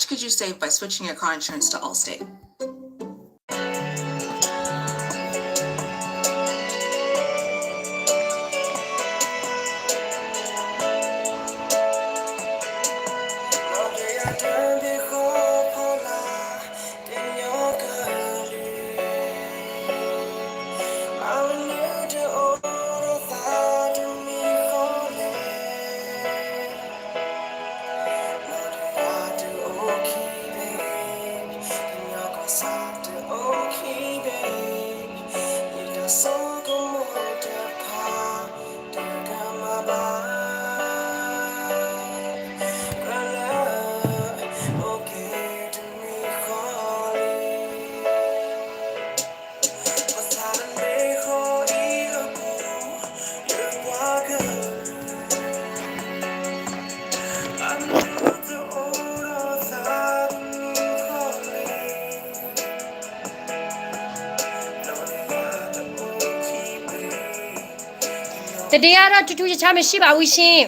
could you save by switching your car insurance to Allstate? တဒ့အါထီၣ် ထူထူယဆါမ့ၢ်ဆံးဘၣ်ဝံၤဆ့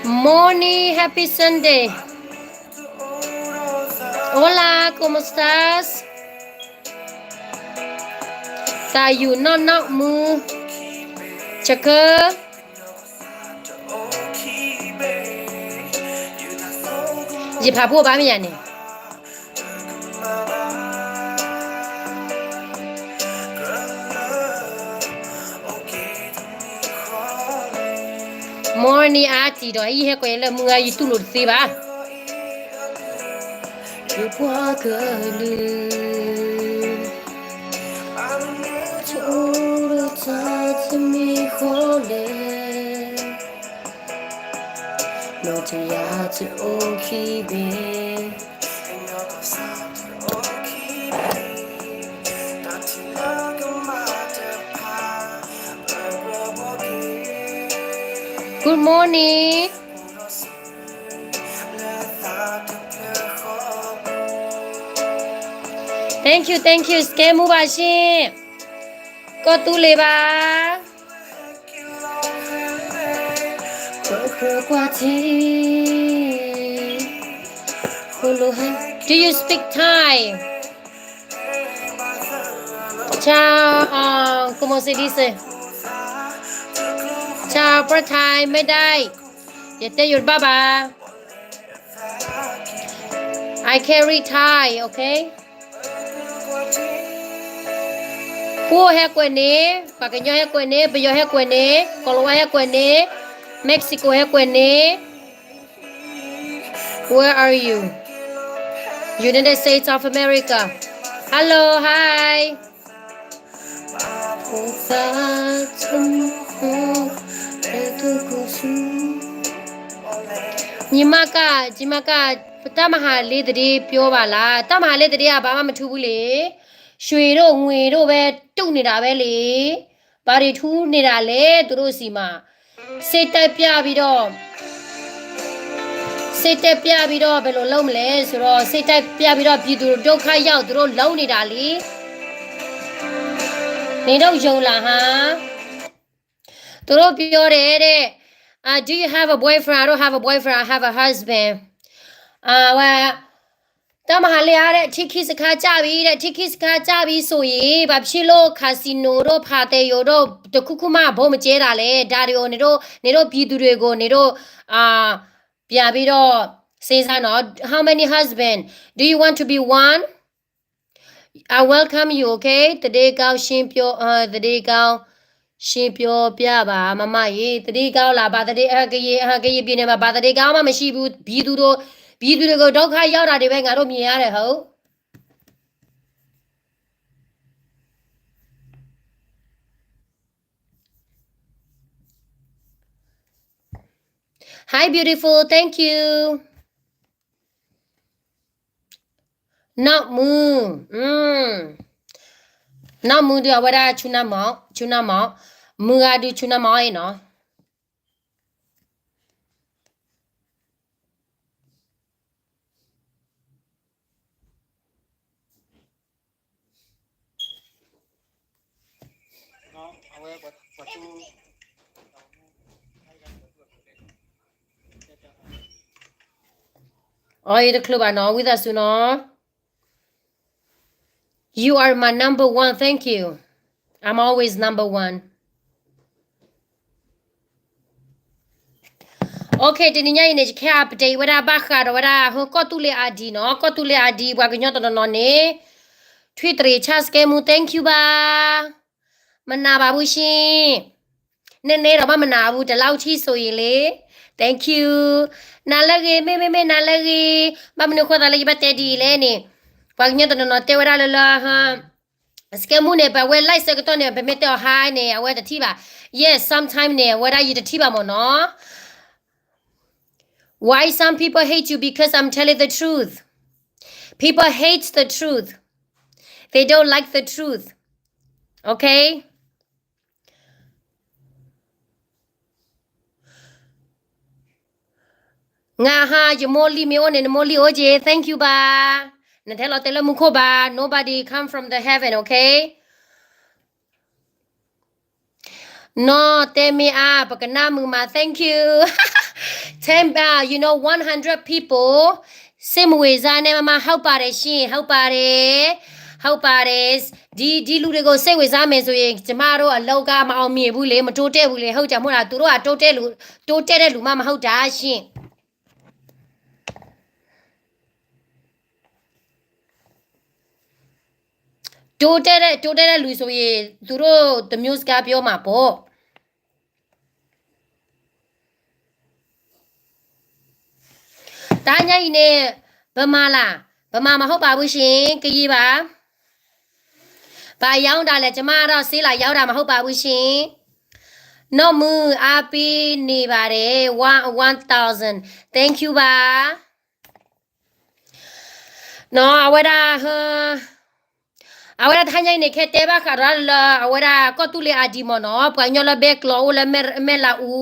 Morning, happy Sunday. Hola, ¿cómo estás? သးယူၤနီၢ်နီၢ်မူ ဆကၢ ယဖးဖှိၣ်ဘၣ်မ့ၢ်ယၤန့ၣ် Morning အါတံၤဒီး အံၤဟဲကွဲးလၢမုၢ်ဂၤ ယတူၢ်လိာ်တသ့ဘၣ် ယပှၤကလုာ် တအိၣ်ဒီးတၢ်တမံၤဃီလဲၣ် နီၢ်တယၢ်တအိၣ်ခံဘ့ၣ် Good morning. Thank you, thank you. စကဲမူဘၣ်ရှ့ ကီၢ်သူလ့ၤဘၣ် ကွၢ်ထံ Do you speak Thai? Chào, ờ, ¿cómo se dice? Chào, ပှၤ Thai ไม่ได้ ယတဲယိၤတဘၣ်ဘၣ် I can read Thai, okay? ပှိၢ်ဟဲကွဲးန့ၣ်, ပှၤကညီဟဲကွဲးန့ၣ်, ပယီၤဟဲကွဲးန့ၣ်, ကီၤလၤဝါဟဲကွဲးန့ၣ်, Mexico ဟဲကွဲးန့ၣ်, Where are you? United States of America. Hello, hi. ညီမက ညီမက တၢ်မၤဟးလၢသဒ့ ပြောပါလား, တၢ်မၤဟးလၢသဒ့ အဘၣ်မးမထူဘူးလံ, ရွှေတို့ငွေတို့ပဲ တူးနေတာပဲလံ, ဘာတွေထူးနေတာလဲ သူတို့ဆီမှာ, စစ်တပ်ပြပြီးတော့ စစ်တပ်ပြပြီးတော့ ဘယ်လိုလုပ်မလဲဆိုတော့ စစ်တပ်ပြပြီးတော့ ပြည်သူဒုက္ခရောက် သူတို့လုပ်နေတာလေ, နင်တို့ယုံလားဟါ, သူတို့ပြောတယ်တဲ့, uh, do you have a boyfriend? I don't have a boyfriend, I have a husband. Uh, well, တၢ်မၤဟးလၢအါဒီး ထံခံစခါစၢ်ဘံဒီး ထံခံစခါစၢ်ဘံစိၤအံၤ ဘၣ်ဖှံလိၣ် casino ဒိၣ် ဖးတဲယိၤဒိၣ် တခူခူမး ဘိမ့ၢ်ကဲဒၣ်လဲၣ် ဒါရံၤအိၣ်န့ၣ်ဒိၣ် န့ၣ်ဒိၣ်ပံၤသူၣ်ဒွဲၣ်ကိၣ် န့ၣ်ဒိၣ် ပျးဘံဒီး စ့စါနီၤ how many husband do you want to be one? I welcome you, okay? သဒ့ကဝ် ရှင်းပြော, သဒ့ကဝ် ရှင်းပြောပြပါ မမရေ သဒ့ကဝ် လၢ ဘၣ်သဒ့ ကရင်ပြည်နယ်မှာ ဘၣ်သဒ့ကဝ် မှမရှိဘူး ပြည်သူတို့ ပြည်သူတွေကို ဒုက္ခရောက်တာတွေပဲ ငါတို့မြင်ရတယ် ဟုတ် Hi beautiful, thank you. နီၢ်မူ, နီၢ်မူဒုးအဝဲဒၣ်ဆူနၢ်မီၢ်, ဆူနၢ်မီၢ်, မုၢ်ဂၤဒုးဆူနၢ်မီၢ်အံၤနီၤ. အီ ယတချုးဘၣ်နီၤ ဝံသးစူၤနီၤ. You are my number one, thank you. I'm always number one. Okay, တနံၤညါအံၤန့ၣ် ယကဟဲ update ဝဲဒၣ်ဘၣ်ဃးဒီးဝဲဒၣ် ဟ ကီၢ်သူလ့ၤ ID နီၤ, ကီၢ်သူလ့ၤ ID ပှၤကညီတနီၤနီၤန့ၣ် ထွံၣ်တရံးဆၣ်စကဲမူ thank you ဘၣ်, မနၤဘၣ်ဘူးရှ့, နဲနဲဒီးဘၣ်မနၤဘူး တလၢအူထံၣ်စိၤအံၤလံ, thank you, နၤလၢဂ့ၤ မ့ၢ်မ့ၢ်မ့ၢ်နၤလၢဂ့ၤ, ဘၣ်မနုၤဃိသးလၢယဘၣ်တဲဒ်အံၤလဲၣ်န့ၣ်, ပှၤကညီတနီၤနီၤတဲဝဲဒၣ်လၢလၢ စကဲမူန့ၣ် ပဝဲ like ဆၢကတီၢ်န့ၣ် ပမ့ၢ်တဲအီၤ hi န့ၣ် အဝဲတထံၣ်ဘၣ်, yes, sometime န့ၣ် အဝဲဒၣ်ယတထံၣ်ဘၣ်မ့ၢ်နီၤ. Why some people hate you? Because I'm telling the truth. People hate the truth. They don't like the truth. Okay? ငါဟါ ယမိၢ်လံၢ်မ့ၢ်အိၣ်န့ၣ် နမိၢ်လံၢ်အိၣ်က့ၤ thank you ဘၣ်, နထဲလီၤတဲာ်လၢမူခိၣ်ဘၣ်, nobody come from the heaven, okay? နီၢ်တဲမ့ၢ်အါ ပကနၣ်မုာ်မး thank you. Ten, uh, you know, one hundred people စိတ်မဝင်စားနဲ့ မမ ဟုတ်ပါတယ်ရှင်, ဟုတ်ပါတယ်, ဟုတ်ပါတယ်, ဒီ, ဒီလူတွေကို စိတ်ဝင်စားမယ်ဆိုရင် ကျမတို့အလုပ်က မအောင်မြင်ဘူးလေ, မတိုးတက်ဘူးလေ, ဟုတ်ကြမို့လား, သူတို့က တိုးတက်လို့, တိုးတက်တဲ့လူမှ မဟုတ်တာရှင်. တိုးတက်တဲ့, တိုးတက်တဲ့လူဆိုရင် သူတို့တစ်မျိုးစကားပြောမှာပေါ့. တဟါညါအံၤန့ၣ် ဗမာလား, ဗမာမဟုတ်ပါဘူးရှင်, ကရင်ပါ. ဘာရောင်းတာလဲ, ကျမကတော့ ဆေးလာရောင်းတာ မဟုတ်ပါဘူးရှင်. နီၢ်မုာ် အားပေးနေပါတယ်, one, one thousand, thank you ပါ. နီၢ် အဝဲဒၣ်, အဝဲဒၣ်တဟါညါအံၤန့ၣ် ခဲတဲဘၣ်ဃးဒီးလၢ အဝဲဒၣ်ကီၢ်သူလ့ၤ ID မ့ၢ်နီၤ, ပှၤကညီလၢဘဲကျိၤအိၣ်လၢမဲၢ်လးအူ,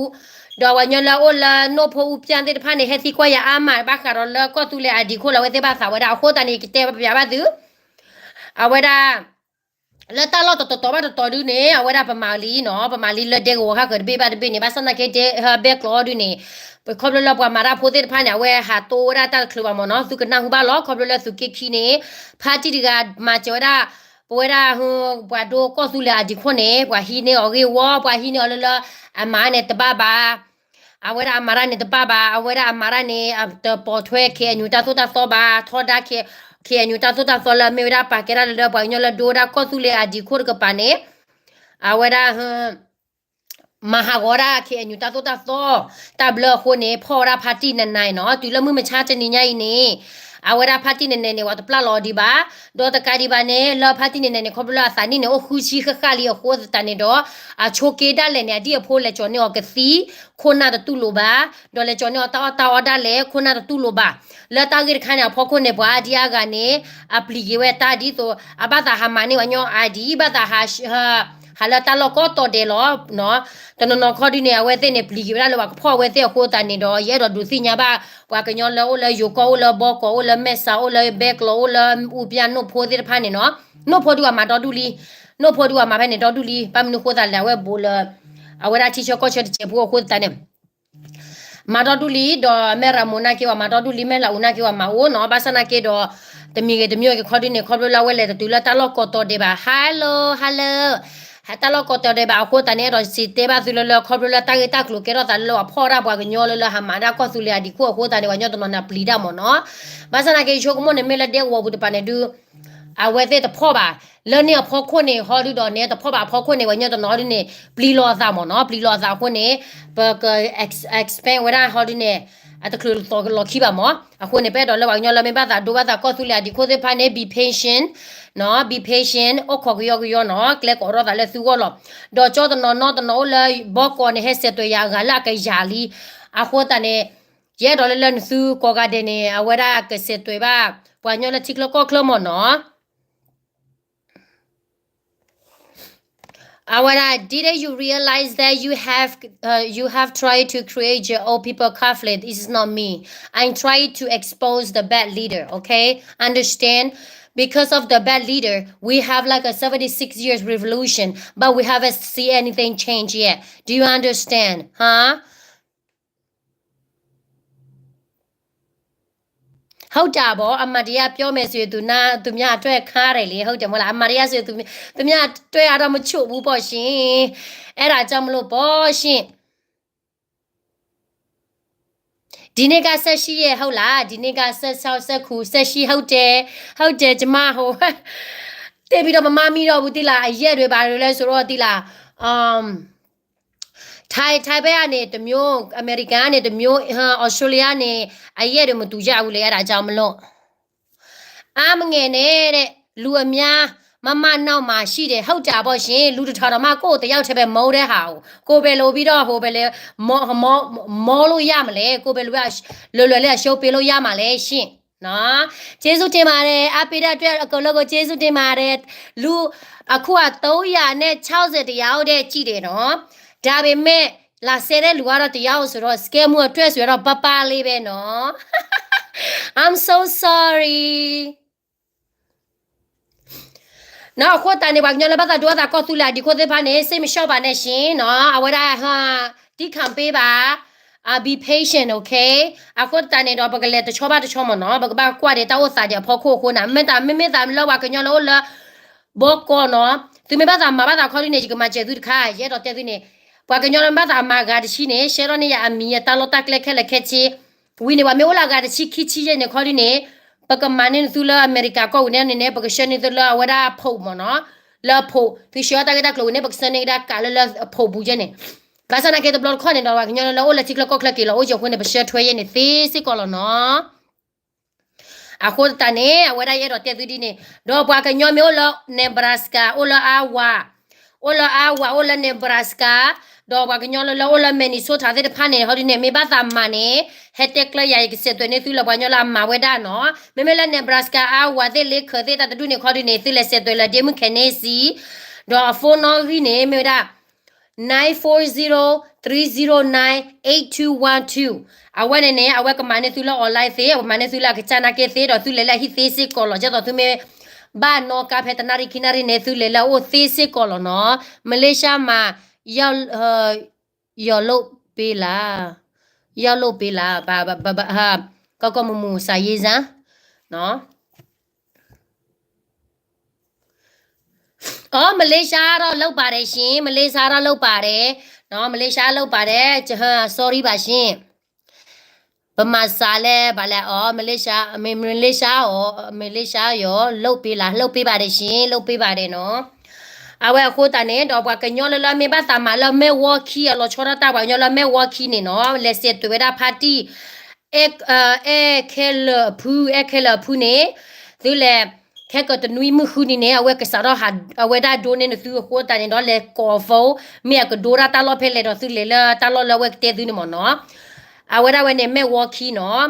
ဒီးပှၤကညီလၢအိၣ်လၢနိၣ်ဖိအူပျၢ်သ့ၣ်တဖၣ်န့ၣ် ဟဲသံကွၢ်ယၤအါမး ဘၣ်ဃးဒီးလၢကီၢ်သူလ့ၤ ID ခိၣ်လၢအဝဲသ့ၣ်ဘၣ်သးဝဲဒၣ် အဃိသတးန့ၣ် ကတဲဘၣ်ပျးဘၣ်သု, အဝဲဒၣ် လၢတၢ်လီၢ်တတီၤတီၤဘၣ်တတီၤဒုန့ၣ် အဝဲဒၣ်ပမၤလံနီၤ, ပမၤလံလၢဒဲကဝီၤခါဃၢၤတဘ့ၣ်ဘၣ်တဘ့ၣ်န့ၣ် ဘၣ်ဆၣ်သနာ်က့ ဒဲဟၢဘဲကျိၤအီၤဒုန့ၣ်, ခီဖျိလၢပှၤမၤတၢ်ဖိသ့ၣ်တဖၣ်န့ၣ် အဝဲဟးတိဝဲဒၣ်တၢ်တချုးဘၣ်မ့ၢ်နီၤ, သုကနၢ်ဟူဘၣ်လီၤ, ခီဖျိလၢသုးက့ခံန့ၣ် ဖါတံၢ်တဂၤမၤစၢၤဝဲဒၣ်, ပဝဲဒၣ်, ပှၤဒိကီၢ်သူလ့ၤ ID ခိၣ်န့ၣ် ပှၤဟံးန့ၢ်အီၤဂ့ၢ်ဝီ, ပှၤဟံးန့ၢ်အီၤလၢလၢ, အမၤန့ၣ်တဘၣ်ဘၣ် အဝဲဒၣ်အမၤတၢ်န့ၣ်တဘၣ်ဘၣ်, အဝဲဒၣ်အမၤတၢ်န့ၣ် တပိာ်ထွဲ KNU တၢ်သိၣ်တၢ်သီဘၣ်, ထီဒါ K, KNU တၢ်သိၣ်တၢ်သီလၢအမ့ၢ်ဝဲဒၣ်ပာ်ကဲဒၣ်လၢလၢပှၤကညီလၢဒိဝဲဒၣ်ကီၢ်သူလ့ၤ ID ခိၣ်တကပၤန့ၣ်, အဝဲဒၣ် မၤဟးဂီၤဒၣ် KNU တၢ်သိၣ်တၢ်သီ, တၢ်ဘျၢအဃိန့ၣ် ဖီၣ်ဝဲဒၣ်ဖါတံၢ်နနဲၣ်နီၤ, တုၤလၢမုၢ်မဆါတနံၤညါအံၤန့ၣ်, အဝဲဒၣ်ဖါတံၢ်နနဲၣ်န့ၣ် ပှၤတပျၢ်လီၤအီၤဒံးဘၣ်, ဒီးတကးဒံးဘၣ်န့ၣ် လၢဖါတံၢ်နနဲၣ်န့ၣ် ခီဖျိလၢအသးနံၣ်န့ၣ် အိၣ်ဃုဆံဃၣ်ဃၣ်လံအဃိသတးန့ၣ်ဒီး, အဆိးက့ဒၣ်လဲာ်န့ၣ် အဒံၣ်အဖိလဲၤကၠီၤန့ၢ်အီၤကသံ, ခိၣ်နၢ်တတူၢ်လိာ်ဘၣ်, ဒီးလဲၤကၠီၤန့ၢ်အီၤတၢ်အီၣ်တၢ်အီဒၣ်လဲာ် ခိၣ်နၢ်တတူၢ်လိာ်ဘၣ်, လၢတၢ်ဂ့ၢ်တခါန့ၣ် အဖီခိၣ်န့ၣ် ပှၤအါဒံအါဂၤန့ၣ် အပျံၤက့ၤဝဲတၢ်ဒ်သိး အဘၣ်သးဟးမၤန့ၢ်ပှၤကညီ ID, ဘၣ်သးဟး ဟးလၢတၢ်လီၢ်ကိးတီၤဒဲးလီၤ. တနီၤနီၤခီဒုန့ၣ် အဝဲသ့ၣ်န့ၣ် ပျံၤက့ၤဝဲဒၣ်လၢပှၤကဖီၣ်အဝဲသ့ၣ်အဃိသတးန့ၣ်ဒီး ယအဲၣ်ဒိးဒုးသ့ၣ်ညါဘၣ် ပှၤကညီလၢအိၣ်လၢယိၤကီၢ် အိၣ်လၢဘီကီၢ် အိၣ်လၢမဲၢ်ဆး အိၣ်လၢဘဲကျိၤ အိၣ်လၢအူပျၢ်နိၣ်ဖိသ့ၣ်တဖၣ်န့ၣ်နီၤ, နိၣ်ဖိဒုးအမၤဒီဒူၣ်လံ, နိၣ်ဖိဒုးအမၤဖဲန့ၣ်ဒီဒူၣ်လံ, ဘၣ်မနုၤဃိသတးလဲၣ် အဝဲဘူးလၢ အဝဲဒၣ်ထံဆၢကီၢ်ဆၢတစဲးဖိအဃိသတးန့ၣ် မၤဒီဒူၣ်လံ ဒီးမ့ၢ်ရၤမိၣ်နာ်က့ၤဝဲမၤဒီဒူၣ်လံ မ့ၢ်လၢအူနာ်က့ၤဝဲမၤအိၣ်နီၤ, ဘၣ်ဆၣ်နာ်က့ၤဒီး တမံၤဂ့ၤတမံၤဂ့ၤခီဒုန့ၣ် ခီဖျိလၢအဝဲလဲၤတတုၤလၢတၢ်လီၢ်ကီၢ်တီၤဒဲးဘၣ် hello hello တၢ်လီၢ်ကီၢ်တီၤဒဲးဘၣ်အဃိသတးန့ၣ် အဲၣ်ဒိးစံးတဲဘၣ်သုလၢလၢခီဖျိလၢတၢ်ဂ့ၢ်တၢ်ကျိၤကဲထီၣ်သးလၢအဖီၣ်ဒၣ်ပှၤကညီလၢလၢဟးမၤဒၣ်ကီၢ်သူလ့ၤအဒံးခိၣ်အဃိသတးန့ၣ် ပှၤကညီတနီၤန့ၣ်ပျံၤတၢ်မ့ၢ်နီၤ, ဘၣ်ဆၣ်နာ်က့ၤယဆိကမိၣ်န့ၣ် မ့ၢ်လၢဒဲကဝီၤပူၤတပၤန့ၣ်ဒုး အဝဲသ့ၣ်တဖီၣ်ဘၣ်, လၢန့ၣ်အဖီခိၣ်န့ၣ် ဟီဒုဒီးန့ၣ် တဖီၣ်ဘၣ်အဖီခိၣ်န့ၣ် ပှၤကညီတနီၤဒုန့ၣ် ပျံၤလီၤအသးမ့ၢ်နီၤ, ပျံၤလီၤအသးအဃိန့ၣ် ပက expand ဝဲဒၣ်ဟီဒုန့ၣ် အတချုးလီၤခံဘၣ်မ့ၢ်, အဃိန့ၣ် ပအဲၣ်ဒိးလၢပှၤကညီလၢမ့ၢ်ဘၣ်သးဒိဘၣ်သးကီၢ်သူလ့ၤအဒံးခိၣ်သ့ၣ်တဖၣ်န့ၣ် be patient နီၤ, be patient အိၣ်ခိးကယီကယီနီၤ, ကျဲကိးထီၣ်သးလၢသုဂီၢ်လီၤ, ဒီးကၠီတနီၤနီတနီၤအိၣ်လၢဘီကီးန့ၣ် ဟဲစဲးသွဲးယၤအဂၤလၢအကယၤလံ, အဃိသတးန့ၣ် ယအဲၣ်ဒိးလၢလၢနသုကိးဂၤဒဲးန့ၣ် အဝဲဒၣ်ကစဲးသွဲးဘၣ် ပှၤကညီလၢထံချၢကီၢ်ချၢမ့ၢ်နီၤ. အဝဲဒၣ် didn't you realize that you have uh, you have tried to create your own people conflict? This is not me. I'm trying to expose the bad leader, okay? Understand? Because of the bad leader, we have like a seventy-six years revolution, but we haven't seen anything change yet. Do you understand? Huh? ဟုတ်တာပေါ့, အမှန်တရားပြောမယ်ဆိုရင် သူများအတွက်ခါတယ်လေ, ဟုတ်တယ်မဟုတ်လား, အမှန်တရားဆိုရင် သူ, သူများအတွက်အတော့မချုပ်ဘူးပေါ့ရှင်, အဲ့ဒါကြောင့်မလို့ပေါ့ရှင်. ဒီနေ့က ဆယ့်ရှစ်ရက် ဟုတ်လား, ဒီနေ့က ဆယ့်ခြောက်, ဆယ့်ခုနစ်, ဆယ့်ရှစ် ဟုတ်တယ်, ဟုတ်တယ်, ကျမဟို, တ့ပြီးတော့ မမမီတော့ဘူး သိလား, အရက်တွေဘာတွေလဲ ဆိုတော့ သိလား, um, ထိုင်, ထိုင်ဘက်ကနေတစ်မျိုး, အမေရိကန်ကနေတစ်မျိုး, ဟမ်, ဩစတြေးလျကနေ အရက်တွေမတူကြဘူးလေ, အဲ့ဒါကြောင့်မလို့. အားမငယ်နဲ့တဲ့, လူအများ မမနောက်မှာရှိတယ်, ဟုတ်တာပေါ့ရှင်, လူတစ်ထောင်တောင်မှ ကိုယ့်တစ်ယောက်ထဲပဲ မုန်းတဲ့ဟာကို, ကိုယ်ပဲလိုပြီးတော့ ဟိုပဲလဲ, မော, မော, မောလို့ရမလဲ, ကိုယ်ပဲလိုပဲ လွယ်လွယ်လေး အရှုံးပေးလို့ရမှာလဲရှင်. နော်, ကျေးဇူးတင်ပါတယ်, အားပေးတဲ့အတွက် အကုန်လုံးကို ကျေးဇူးတင်ပါတယ်. လူ, အခုက သုံးရာနဲ့ခြောက်ဆယ် တရားဟုတ်တဲ့ ကြည့်တယ်နော်, ဒါပေမဲ့ လာဆဲတဲ့လူကတော့ တယောက်ဆိုတော့ scam မှုအတွက်ဆိုတော့ ပါပါလေးပဲနော်. I'm so sorry. နော်, အဃိသတးန့ၣ် ပှၤကညီလၢဘၣ်သးဒိဘၣ်သးကီၢ်သူလ့ၤအဒံးခိၣ်သ့ၣ်တဖၣ်န့ၣ် စိတ်မလျှော့ပါနဲ့ရှင်နော်, အဝဲဒၣ်ဟး, သံခံပေးပါ, အာ, be patient, okay? အဃိသတးန့ၣ်ဒီး ပကလဲၤတဆီဘၣ်တဆီမ့ၢ်နော်, ပကဘၣ်ကွၢ်ဒီးတၢ်အိၣ်သးဒီးအဖီခိၣ်အဃိန့ၣ်, မ့ၢ်သး, မ့မ့ၢ်သးလၢပှၤကညီလၢအိၣ်လၢ ဘီကီးနော်, သုမ့ၢ်ဘၣ်သးမၤဘၣ်သးခီဒုန့ၣ် ယကမၤစၢၤသုတခါ, ယအဲၣ်ဒိးတဲသုန့ၣ်, ပှၤကညီလၢမ့ၢ်ဘၣ်သးမၤဂၤတဆံန့ၣ် ရှဲထီၣ်န့ၢ်ယၤအမံၤ အတၢ်လီၢ်တၢ်ကျဲခဲလၢာ်ခဲဆ့, ဝံၤန့ၣ် ပှၤမ့ၢ်အိၣ်လၢအဂၤတဆံခံဆံယဲၢ်န့ၣ်ခီဒုန့ၣ်, ပကမၤန့ၢ်သုလၢအမဲရကၤကီၢ်ပူၤန့ၣ်န့ၣ် ပကဆှၢန့ၢ်သုလၢအဝဲဒၣ်ဖိးမ့ၢ်နော်, လၢအဖိး, သုဆှၢတၢ်ဂ့ၢ်တၢ်ကျိၤဝံၤန့ၣ် ပကဆှၢန့ၢ်ကဒါကးလၢလၢအဖိးပူၤယဲၢ်န့ၣ်, ဘၣ်ဆၣ်နာ်က့တဘျီတခီၣ်န့ၣ်ဒီး ပှၤကညီလၢအိၣ်လၢထံချၢကီၢ်ချၢက့ၤလီၤအိၣ်ယဲၢ်အဃိန့ၣ် ပဆှၢထွဲယဲၢ်န့ၣ်သ့စ့ၢ်ကီးလီၤနော်. အဃိသတးန့ၣ် အဝဲဒၣ်ယအဲၣ်ဒိးတဲသုဒ်န့ၣ်, ဒီးပှၤကညီမ့ၢ်အိၣ်လၢ Nebraska, အိၣ်လၢ Iowa, အိၣ်လၢ Iowa, အိၣ်လၢ Nebraska, ဒီးပှၤကညီလၢလၢအိၣ်လၢ Minnesota သ့ၣ်တဖၣ်န့ၣ် ဟီဒုန့ၣ် မ့ၢ်ဘၣ်သးမၤန့ၣ် ဟဲတဲကျၢၤယၤ ယကစဲးသွဲးန့ၢ်သုလၢပှၤကညီလၢအမၤဝဲဒၣ်နီၤ. မ့မ့ၢ်လၢ Nebraska, Iowa သ့ၣ် Lincoln သ့ၣ် တၢ်တဒူၣ်န့ၣ်ခီဒုန့ၣ် သုလဲၤစဲးသွဲးလၢ ဒ့မုၣ်ခဲန့ၣ်စံ, ဒီးအ phone နီၣ်ဂံၢ်န့ၣ် မ့ၢ်ဝဲဒၣ် nine four zero three zero nine eight two one two. အဝဲန့ၣ်န့ၣ် အဝဲကမၤန့ၢ်သုလၢ online သ့, အဝဲမၤန့ၢ်သုလၢအကစၢ်နာ်က့သ့, ဒီးသုလဲၤလၢအဟံၣ်သ့စ့ၢ်ကီးလီၤ. ဒ်သိးသုမ့ၢ်ဘၣ်နီၣ်ကါဖဲတနၣ်ရံၣ်ခံနၣ်ရံၣ်န့ၣ် သုလဲၤလၢအအိၣ်သ့စ့ၢ်ကီးလီၤနီၤ. Malaysia မှာ ရောက်, ရောက်လို့ပေးလား, ရောက်လို့ပေးလား, ဘာ, ဘာ, ဘာ, ဘာ, ဟာ, ကီကီမူမူ စာရေးစမ်း, နော်. อ๋อ မလေးရှားကတော့ လုပ်ပါတယ်ရှင်, မလေးရှားကတော့ လုပ်ပါတယ်, နော်, မလေးရှား လုပ်ပါတယ်, ကျဟ, sorry ပါရှင်. ဗမာစာလဲ ဘာလဲ, อ๋อ မလေးရှား, မလေးရှား, မလေးရှားရော လုပ်ပေးလား, လုပ်ပေးပါတယ်ရှင်, လုပ်ပေးပါတယ်နော်. အဝဲအဃိသတးန့ၣ် ဒီးပှၤကညီလၢလၢမ့ၢ်ဘၣ်သးမၤလၢ Milwaukee အလီၤဆီဒၣ်တၢ်, ပှၤကညီလၢ Milwaukee န့ၣ်နော်, လဲၤစဲးသွဲးဝဲဒၣ် ဖါတံၢ် အဲ, အဲ, အဲခဲလၢာ်အဖု, အဲခဲလၢာ်အဖုန့ၣ်, သုလဲၤ, ခဲကတနွံမုၢ်ဃုနံၤန့ၣ် အဝဲကစးထီၣ်ဟး, အဝဲဒၣ်ဒိန့ၢ်နသုအဃိသတးန့ၣ်ဒီး လဲၤကိး phone, မ့ၢ်အကဒိဒၣ်တၢ်လီၢ်ဖဲလဲၣ်ဒီး သုလဲၤလၢတၢ်လီၢ်လၢအဝဲကတဲသုန့ၣ်မ့ၢ်နီၤ. အဝဲဒၣ်ဝဲန့ၣ် Milwaukee နီၤ,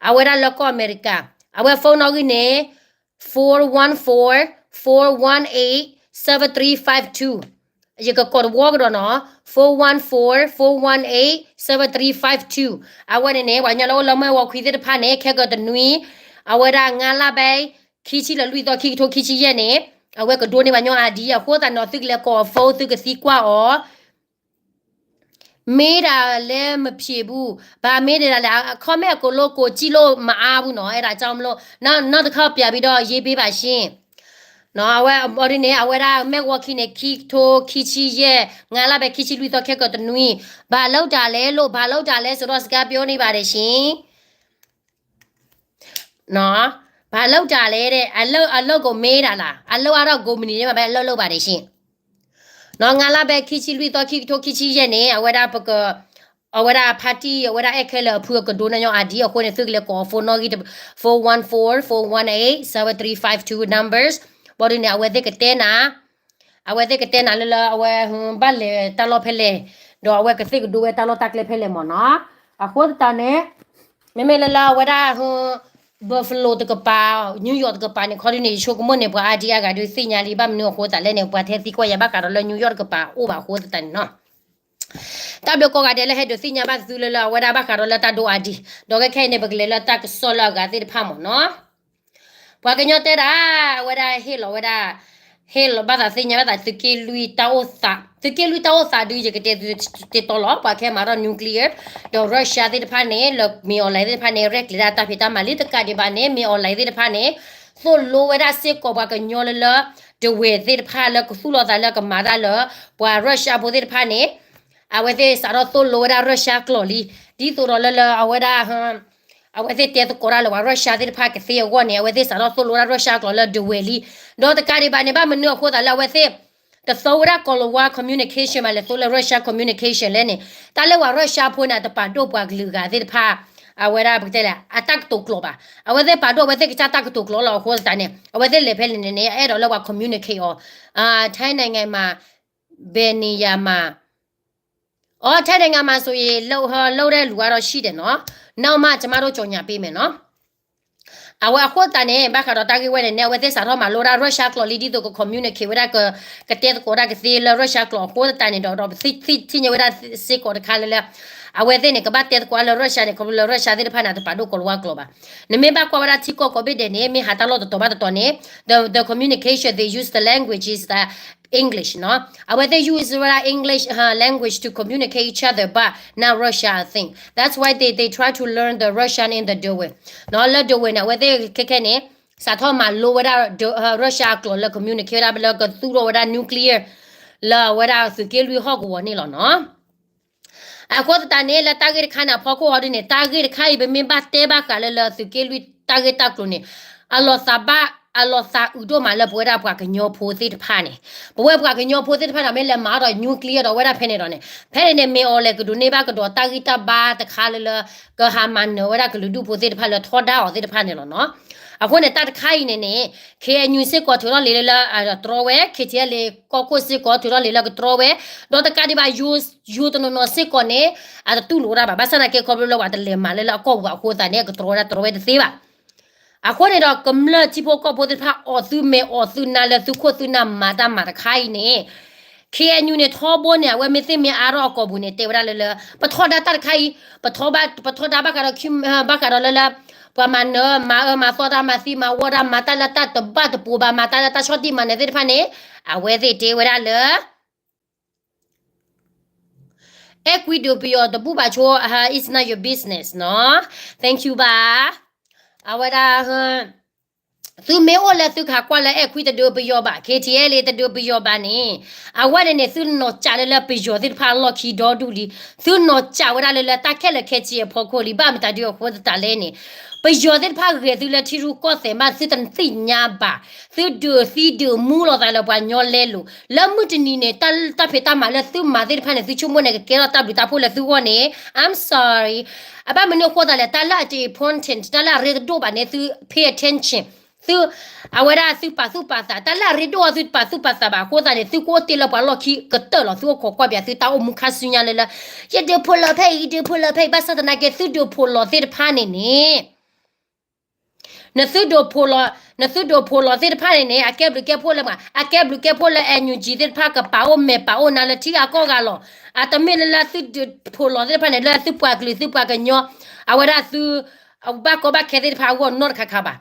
အဝဲဒၣ်လၢကီၢ်အမဲရကၤ, အဝဲ phone နီၣ်ဂံၢ်န့ၣ် four one four, four one eight, seven three five two. ယကကိးတဝီကဒီးနီၤ, four one four, four one eight, seven three five two. အဝဲန့ၣ်န့ၣ် ပှၤကညီလၢအိၣ်လၢ Milwaukee သ့ၣ်တဖၣ်န့ၣ် ခဲကတနွံ, အဝဲဒၣ် ငါးလပိုင်း, ခံဆံလၢလွံၢ်သီ ခံကထိခံဆံယဲၢ်န့ၣ်, အဝဲကဒိန့ၢ်ပှၤကညီ ID အဃိသတးန့ၣ် သုကလဲၤကိးအီၤ phone သုကသံကွၢ်အီၤ ဒီး မ့ၢ်ဒၣ်လဲမ့ၢ်ဖျ့ဘူး, ဘၣ်မ့ၢ်ဒၣ်လဲၣ် comment အကိာ်လိကိာ်စံၣ်လိမ့ၢ်အါဘူးနီၤ, အဲဒါကြောင့်မလို့ နောက်တစ်ခေါက်ပြန်ပြီးတော့ရေးပေးပါရှင်. အဝဲအီၤဒ်န့ၣ် အဝဲဒၣ် မဲၢ်ဝီခံန့ၣ် ခံကထိခံဆံယဲၢ် ငါးလါပဲခံဆံလွံၢ်သီခဲကိာ်တနွံ, ဘာလုပ်တာလဲလို့ ဘာလုပ်တာလဲဆိုတော့ စကားပြောနေပါတယ်ရှင်. ဘာလုပ်တာလဲတဲ့ အလုပ် အလုပ်ကိုမေးတာလား, အလုပ်ကတော့ ကုမ္ပဏီထဲမှာပဲ အလုပ်လုပ်ပါတယ်ရှင်. ငါးလါပဲခံဆံလွံၢ်သီ ခံကထိခံဆံယဲၢ်န့ၣ် အဝဲဒၣ်ပက အဝဲဒၣ် party အဝဲဒၣ်အဲၣ်ခဲလၢာ်အဖုအကဒိးန့ၢ်ညီ ID အဃိန့ၣ် သုကလဲၤကိး phone နီၣ်ဂံၢ် four one four, four one eight, seven three five two numbers ဘၣ်ဒုးန့ၣ် အဝဲသ့ၣ်ကတဲနၤ အဝဲသ့ၣ်ကတဲနၤလၢလၢ အဝဲ ဘၣ်လဲၤတၢ်လီၢ်ဖဲလဲၣ်, ဒီးအဝဲကသ့ၣ်ကဒိဝဲတၢ်လီၢ်တၢ်ကျဲဖဲလဲၣ်မ့ၢ်နီၤ. အဃိသတးန့ၣ် မ့မ့ၢ်လၢလၢအဝဲဒၣ် Buffalo တကပၤ New York တကပၤန့ၣ် ခီဒုးန့ၣ် ယဆိကမိၣ်န့ၣ် ပှၤအါဒံအါဂၤဒုးသ့ၣ်ညါလံ ဘၣ်မနုၤအဃိသတးလဲၣ်န့ၣ် ပှၤထဲသံကွၢ်ယၤဘၣ်ဃးဒီးလၢ New York တကပၤအိၣ်ဘၣ်အဃိသတးန့ၣ်နီၤ. တၢ်ဘျုးကိးဂၤဒဲးလၢဟဲဒုးသ့ၣ်ညါဘၣ်သုလၢလၢအဝဲဒၣ်ဘၣ်ဃးဒီးလၢတၢ်ဒိ ID, ဒီးခဲခဲအံၤန့ၣ် ပကလဲၤလၢတၢ်ကစီၣ်လၢအဂၤသ့ၣ်တဖၣ်မ့ၢ်နီၤ. ပှၤကညီတဲဒၣ် အဝဲဒၣ်ဟ့ၣ်လီၤဝဲဒၣ် ဟ့ၣ်လီၤဘၣ်သးသ့ၣ်ညါဘၣ်သး သုးက့လွံၢ်တၢ်အိၣ်သး, သုးက့လွံၢ်တၢ်အိၣ်သးဒုး ယကတဲသုတတီလီၤ. ပှၤခဲမၤထီၣ် nuclear ဒီး Russia သ့ၣ်တဖၣ်န့ၣ် လၢမ့ၢ် online သ့ၣ်တဖၣ်န့ၣ် ရဲၣ်ကျဲၤဒၣ်တၢ်ဖံးတၢ်မၤလံ တကးဒံးဘၣ်န့ၣ် မ့ၢ် online သ့ၣ်တဖၣ်န့ၣ် သိၣ်လိဝဲဒၣ်စ့ၢ်ကီးပှၤကညီလၢလၢ ဒဝဲၢ်သ့ၣ်တဖၣ်လၢကသူၣ်လီၤသးလၢကမၤတၢ်လၢ ပှၤ Russia ဖိသ့ၣ်တဖၣ်န့ၣ် အဝဲသ့ၣ်စးထီၣ်သိၣ်လိဝဲဒၣ် Russia ကျိာ်လံ. ဒ်သိးဒီးလၢလၢအဝဲဒၣ် အဝဲသ့ၣ်တဲသကိးတၢ်လၢပှၤ Russia သ့ၣ်တဖၣ်ကသ့အဂီၢ်န့ၣ် အဝဲသ့ၣ်စးထီၣ်သိၣ်လိဝဲဒၣ် Russia ကျိာ်လၢဒဝဲၢ်လံ. ဒီးတကးဒံးဘၣ်န့ၣ် ဘၣ်မနုၤအဃိသတးလၢအဝဲသ့ၣ် တသိးဝဲဒၣ်ကိၤလၤဝါ communication မး လဲၤသိးလၢ Russia communication လဲၣ်န့ၣ် တၢ်လၢပှၤ Russia ဖိန့ၣ် တပာ်ဒိၣ်ပှၤကလုာ်ဂၤသ့ၣ်တဖၣ် အဝဲဒၣ်ပကတဲလဲၣ် အတၢ်ကတိၤကျိာ်ဘၣ်. အဝဲသ့ၣ်ပာ်ဒိၣ်အဝဲသ့ၣ်ကစၢ်တၢ်ကတိၤကျိာ်လီၤ. အဃိသတးန့ၣ် အဝဲသ့ၣ်လဲၤဖဲလဲၣ်န့ၣ်န့ၣ် အဲၣ်ဒိးလၢပှၤ communicate အီၤ, ထိုင်းနိုင်ငံမှာ ဘယ်နေရာမှာ อ๋อ ထိုင်းနိုင်ငံမှာဆိုရင် လုပ် လုပ်တဲ့လူကတော့ရှိတယ်နော်, နောက်မှကျမတို့ကြော်ညာပေးမယ်နော်. အဝဲအဃိသတးန့ၣ် ဘၣ်ဃးဒီးတၢ်ဂ့ၢ်ဝဲန့ၣ်န့ၣ် အဝဲသ့ၣ်စးထီၣ်မၤလိဒၣ် Russia ကျိာ်လံ ဒ်သိးက communicate ဝဲဒၣ် ကတဲသကိးဒၣ်ကသ့လၢ Russia ကျိာ်အဃိသတးန့ၣ်ဒီး ဒီးပသ့ၣ်ညါဝဲဒၣ်စ့ၢ်ကီးတခါလၢလၢ အဝဲသ့ၣ်န့ၣ် ကဘၣ်တဲသကိးလၢ Russia န့ၣ် ခီဖျိလၢ Russia သ့ၣ်တဖၣ်န့ၣ် တပာ်ဒိၣ်ကိၤလၤဝါကျိာ်ဘၣ်. နမ့ၢ်ဘၣ်ကွၢ်ဝဲဒၣ်ထံကီၢ်ကိးဘ့ၣ်ဒဲးန့ၣ် မ့ၢ်ဟးတၢ်လီၢ်တတီၤဘၣ်တတီၤန့ၣ် the, the communication they use the language is the English နီၤ. အဝဲသ့ၣ် use ဝဲဒၣ် English language to communicate each other, but not Russia, I think. That's why they, they try to learn the Russian in the Dawei နီၤ. လၢ Dawei န့ၣ် အဝဲသ့ၣ်ခဲခဲန့ၣ် စးထီၣ်မၤလိဝဲဒၣ် Russia အကျိာ်လၢ communicate ဝဲဒၣ်လၢကသူၣ်ထီၣ်ဝဲဒၣ် nuclear လၢအဝဲဒၣ်သုးက့လွံၢ်ဟီၣ်ကဝီၤန့ၣ်လီၤနီၤ. အဃိသတးန့ၣ် လၢတၢ်ဂ့ၢ်တခါန့ၣ် အဖီခိၣ်ဟီဒ်န့ၣ် တၢ်ဂ့ၢ်တခါအံၤ ပမ့ၢ်ဘၣ်တဲဘၣ်ဃးလၢလၢသုးက့လွံၢ်တၢ်ဂ့ၢ်တၢ်ကျိၤန့ၣ် အလီၤသးဘၣ် အလီၤသးအုးဒိၣ်မးလၢပဝဲဒၣ်ပှၤကညီဖိသ့ၣ်တဖၣ်န့ၣ်, ပဝဲပှၤကညီဖိသ့ၣ်တဖၣ်န့ၣ် မ့ၢ်လဲၤမၤအီၤဒီး nuclear ဒီးဝဲဒၣ်ဖဲန့ၣ်ဒီးန့ၣ် ဖဲန့ၣ်န့ၣ် မ့ၢ်အီၤလဲၤကဒိးန့ၢ်ဘၣ်ကဒီးတၢ်ဂံၢ်တၢ်ဘါတခါလၢလၢ ကဟးမၤနၢၤဝဲဒၣ်ကလုာ်ဒူၣ်ဖိသ့ၣ်တဖၣ်လၢထီဒါအီၤသ့ၣ်တဖၣ်န့ၣ်လီၤနီၤ. အဃိန့ၣ် တၢ်တခါအံၤန့ၣ်န့ၣ် K N U စ့ၢ်ကီးထုးထီၣ်လံလၢလၢ တြီဝဲ K T L A ကီၢ်ခိၣ်စ့ၢ်ကီးထုးထီၣ်လံလၢကတြီဝဲ, ဒီးတကးဒံးဘၣ် ယိၤတနီၤနီၤစ့ၢ်ကီးန့ၣ် အတတူၢ်လိာ်ဒၣ်ဘၣ်, ဘၣ်ဆၣ်သနာ်က့ခီဖျိလၢပှၤတလဲၤမၤလၢလၢအကီၢ်ပူၤဘၣ်အဃိသတးန့ၣ် အကတြီဝဲဒၣ်တြီဝဲတသ့ဘၣ်. အဃိန့ၣ်ဒီး ကမျၢၢ်ထံဖိကီၢ်ဖိသ့ၣ်တဖၣ် အီၣ်သုမဲာ်အီၣ်သုနါလၢသုခိၣ်သုနၢ်မၤတၢ်မၤတခါအံၤန့ၣ် K N U န့ၣ် ထီဘိန့ၣ် အဝဲမ့ၢ်သ့ၣ်မ့ၢ်အါထီၣ်အကိာ်ပူၤန့ၣ် တဲဝဲဒၣ်လၢလၢ ပထီဒါတၢ်တခါအံၤ ပထီဒါဘၣ်ဃးဒီး ဘၣ်ဃးဒီးလၢလၢ ပှၤမၤနၢၤ မၤအၢမၤသီတၢ် မၤသံမၤဝီတၢ် မၤတၢ်လၢတၢ်တဘၣ်တပိၤဘၣ် မၤတၢ်လၢတၢ်ဆီၣ်တံၢ်မၤနၢၤသ့ၣ်တဖၣ်န့ၣ် အဝဲသ့ၣ်တဲဝဲဒၣ်လၢ အဲၣ်ကွံဒုးပယီၤတဘူၣ်ဘၣ်ဆိ it's not your business နီၤ. Thank you ဘၣ်. အဝဲဒၣ် သုမ့ၢ်အိၣ်လၢသုကဟးကွၢ်လၢအဲၣ်ခွံတဒုးပယီၤဘၣ် K T L A တဒုးပယီၤဘၣ်န့ၣ် အဝဲန့ၣ်န့ၣ် သုနီၢ်ကၠးလၢလၢပယီၤသ့ၣ်တဖၣ်အလီၢ်ခံဒီဒူၣ်လံ. သုနီၢ်ကၠးဝဲဒၣ်လၢလၢတၢ်ခဲလၢာ်ခဲဆ့အဖီခိၣ်လံ. ဘၣ်မတၤဒုးအဃိသတးလဲၣ်န့ၣ် ပယီၤသ့ၣ်တဖၣ်ဂဲၤသုလၢထံရူၢ်ကီၢ်သဲးမး သုတသ့ၣ်ညါဘၣ်. သုဒုးသံဒုးမူလိာ်သးလၢပှၤကညီလဲလိာ် လၢမုၢ်တနံၤန့ၣ် တၢ် တၢ်ဖံးတၢ်မၤလၢသုမၤသ့ၣ်တဖၣ်န့ၣ် သုဆိကမိၣ်န့ၣ် ကကဲထီၣ်တၢ်ဘျုးတၢ်ဖှိၣ်လၢသုဂီၢ်န့ၣ် I'm sorry. အဘၣ်မနုၤအဃိသတးလဲၣ် တၢ်လၢအတ important တၢ်လၢအရ့တဒိၣ်ဘၣ်န့ၣ် သု pay attention သု အဝဲဒၣ်သုပာ်သူၣ်ပာ်သး တၢ်လၢအရ့ဒိၣ်အီၤသုပာ်သူၣ်ပာ်သးဘၣ်အဃိသတးန့ၣ် သုကအိၣ်တ့ၢ်လၢပှၤလီၢ်ခံကတၢၢ်လီၤ. သုအိၣ်ခိးကွၢ်ပၠးသုတၢ်အိၣ်မူခါဆူညါလၢလၢ ယဒုးဖိးလီၤဖဲအံၤ ယဒုးဖိးလီၤဖဲအံၤ ဘၣ်ဆၣ်သနာ်က့ သုဒုးဖိးလီၤသ့ၣ်တဖၣ်န့ၣ်န့ၣ် နသုဒုးဖိးလီၤ နသုဒုးဖိးလီၤသ့ၣ်တဖၣ်န့ၣ်န့ၣ် အကဲဘျုးကဲဖှိၣ်လၢမး အကဲဘျုးကဲဖှိၣ်လၢ NUG သ့ၣ်တဖၣ်ကပာ်အိၣ်မဲာ်ပာ်အိၣ်နါလၢထံဂၤကီၢ်ဂၤလီၤ. အတမ့ၢ်လၢလၢသုဒုးဖိးလီၤသ့ၣ်တဖၣ်န့ၣ် လၢသုပှၤကလုာ်သုပှၤကညီ အဝဲဒၣ်သု ဘၣ်ကီဘၣ်ခဲသ့ၣ်တဖၣ်အဂီၢ်နီတခါခါဘၣ်.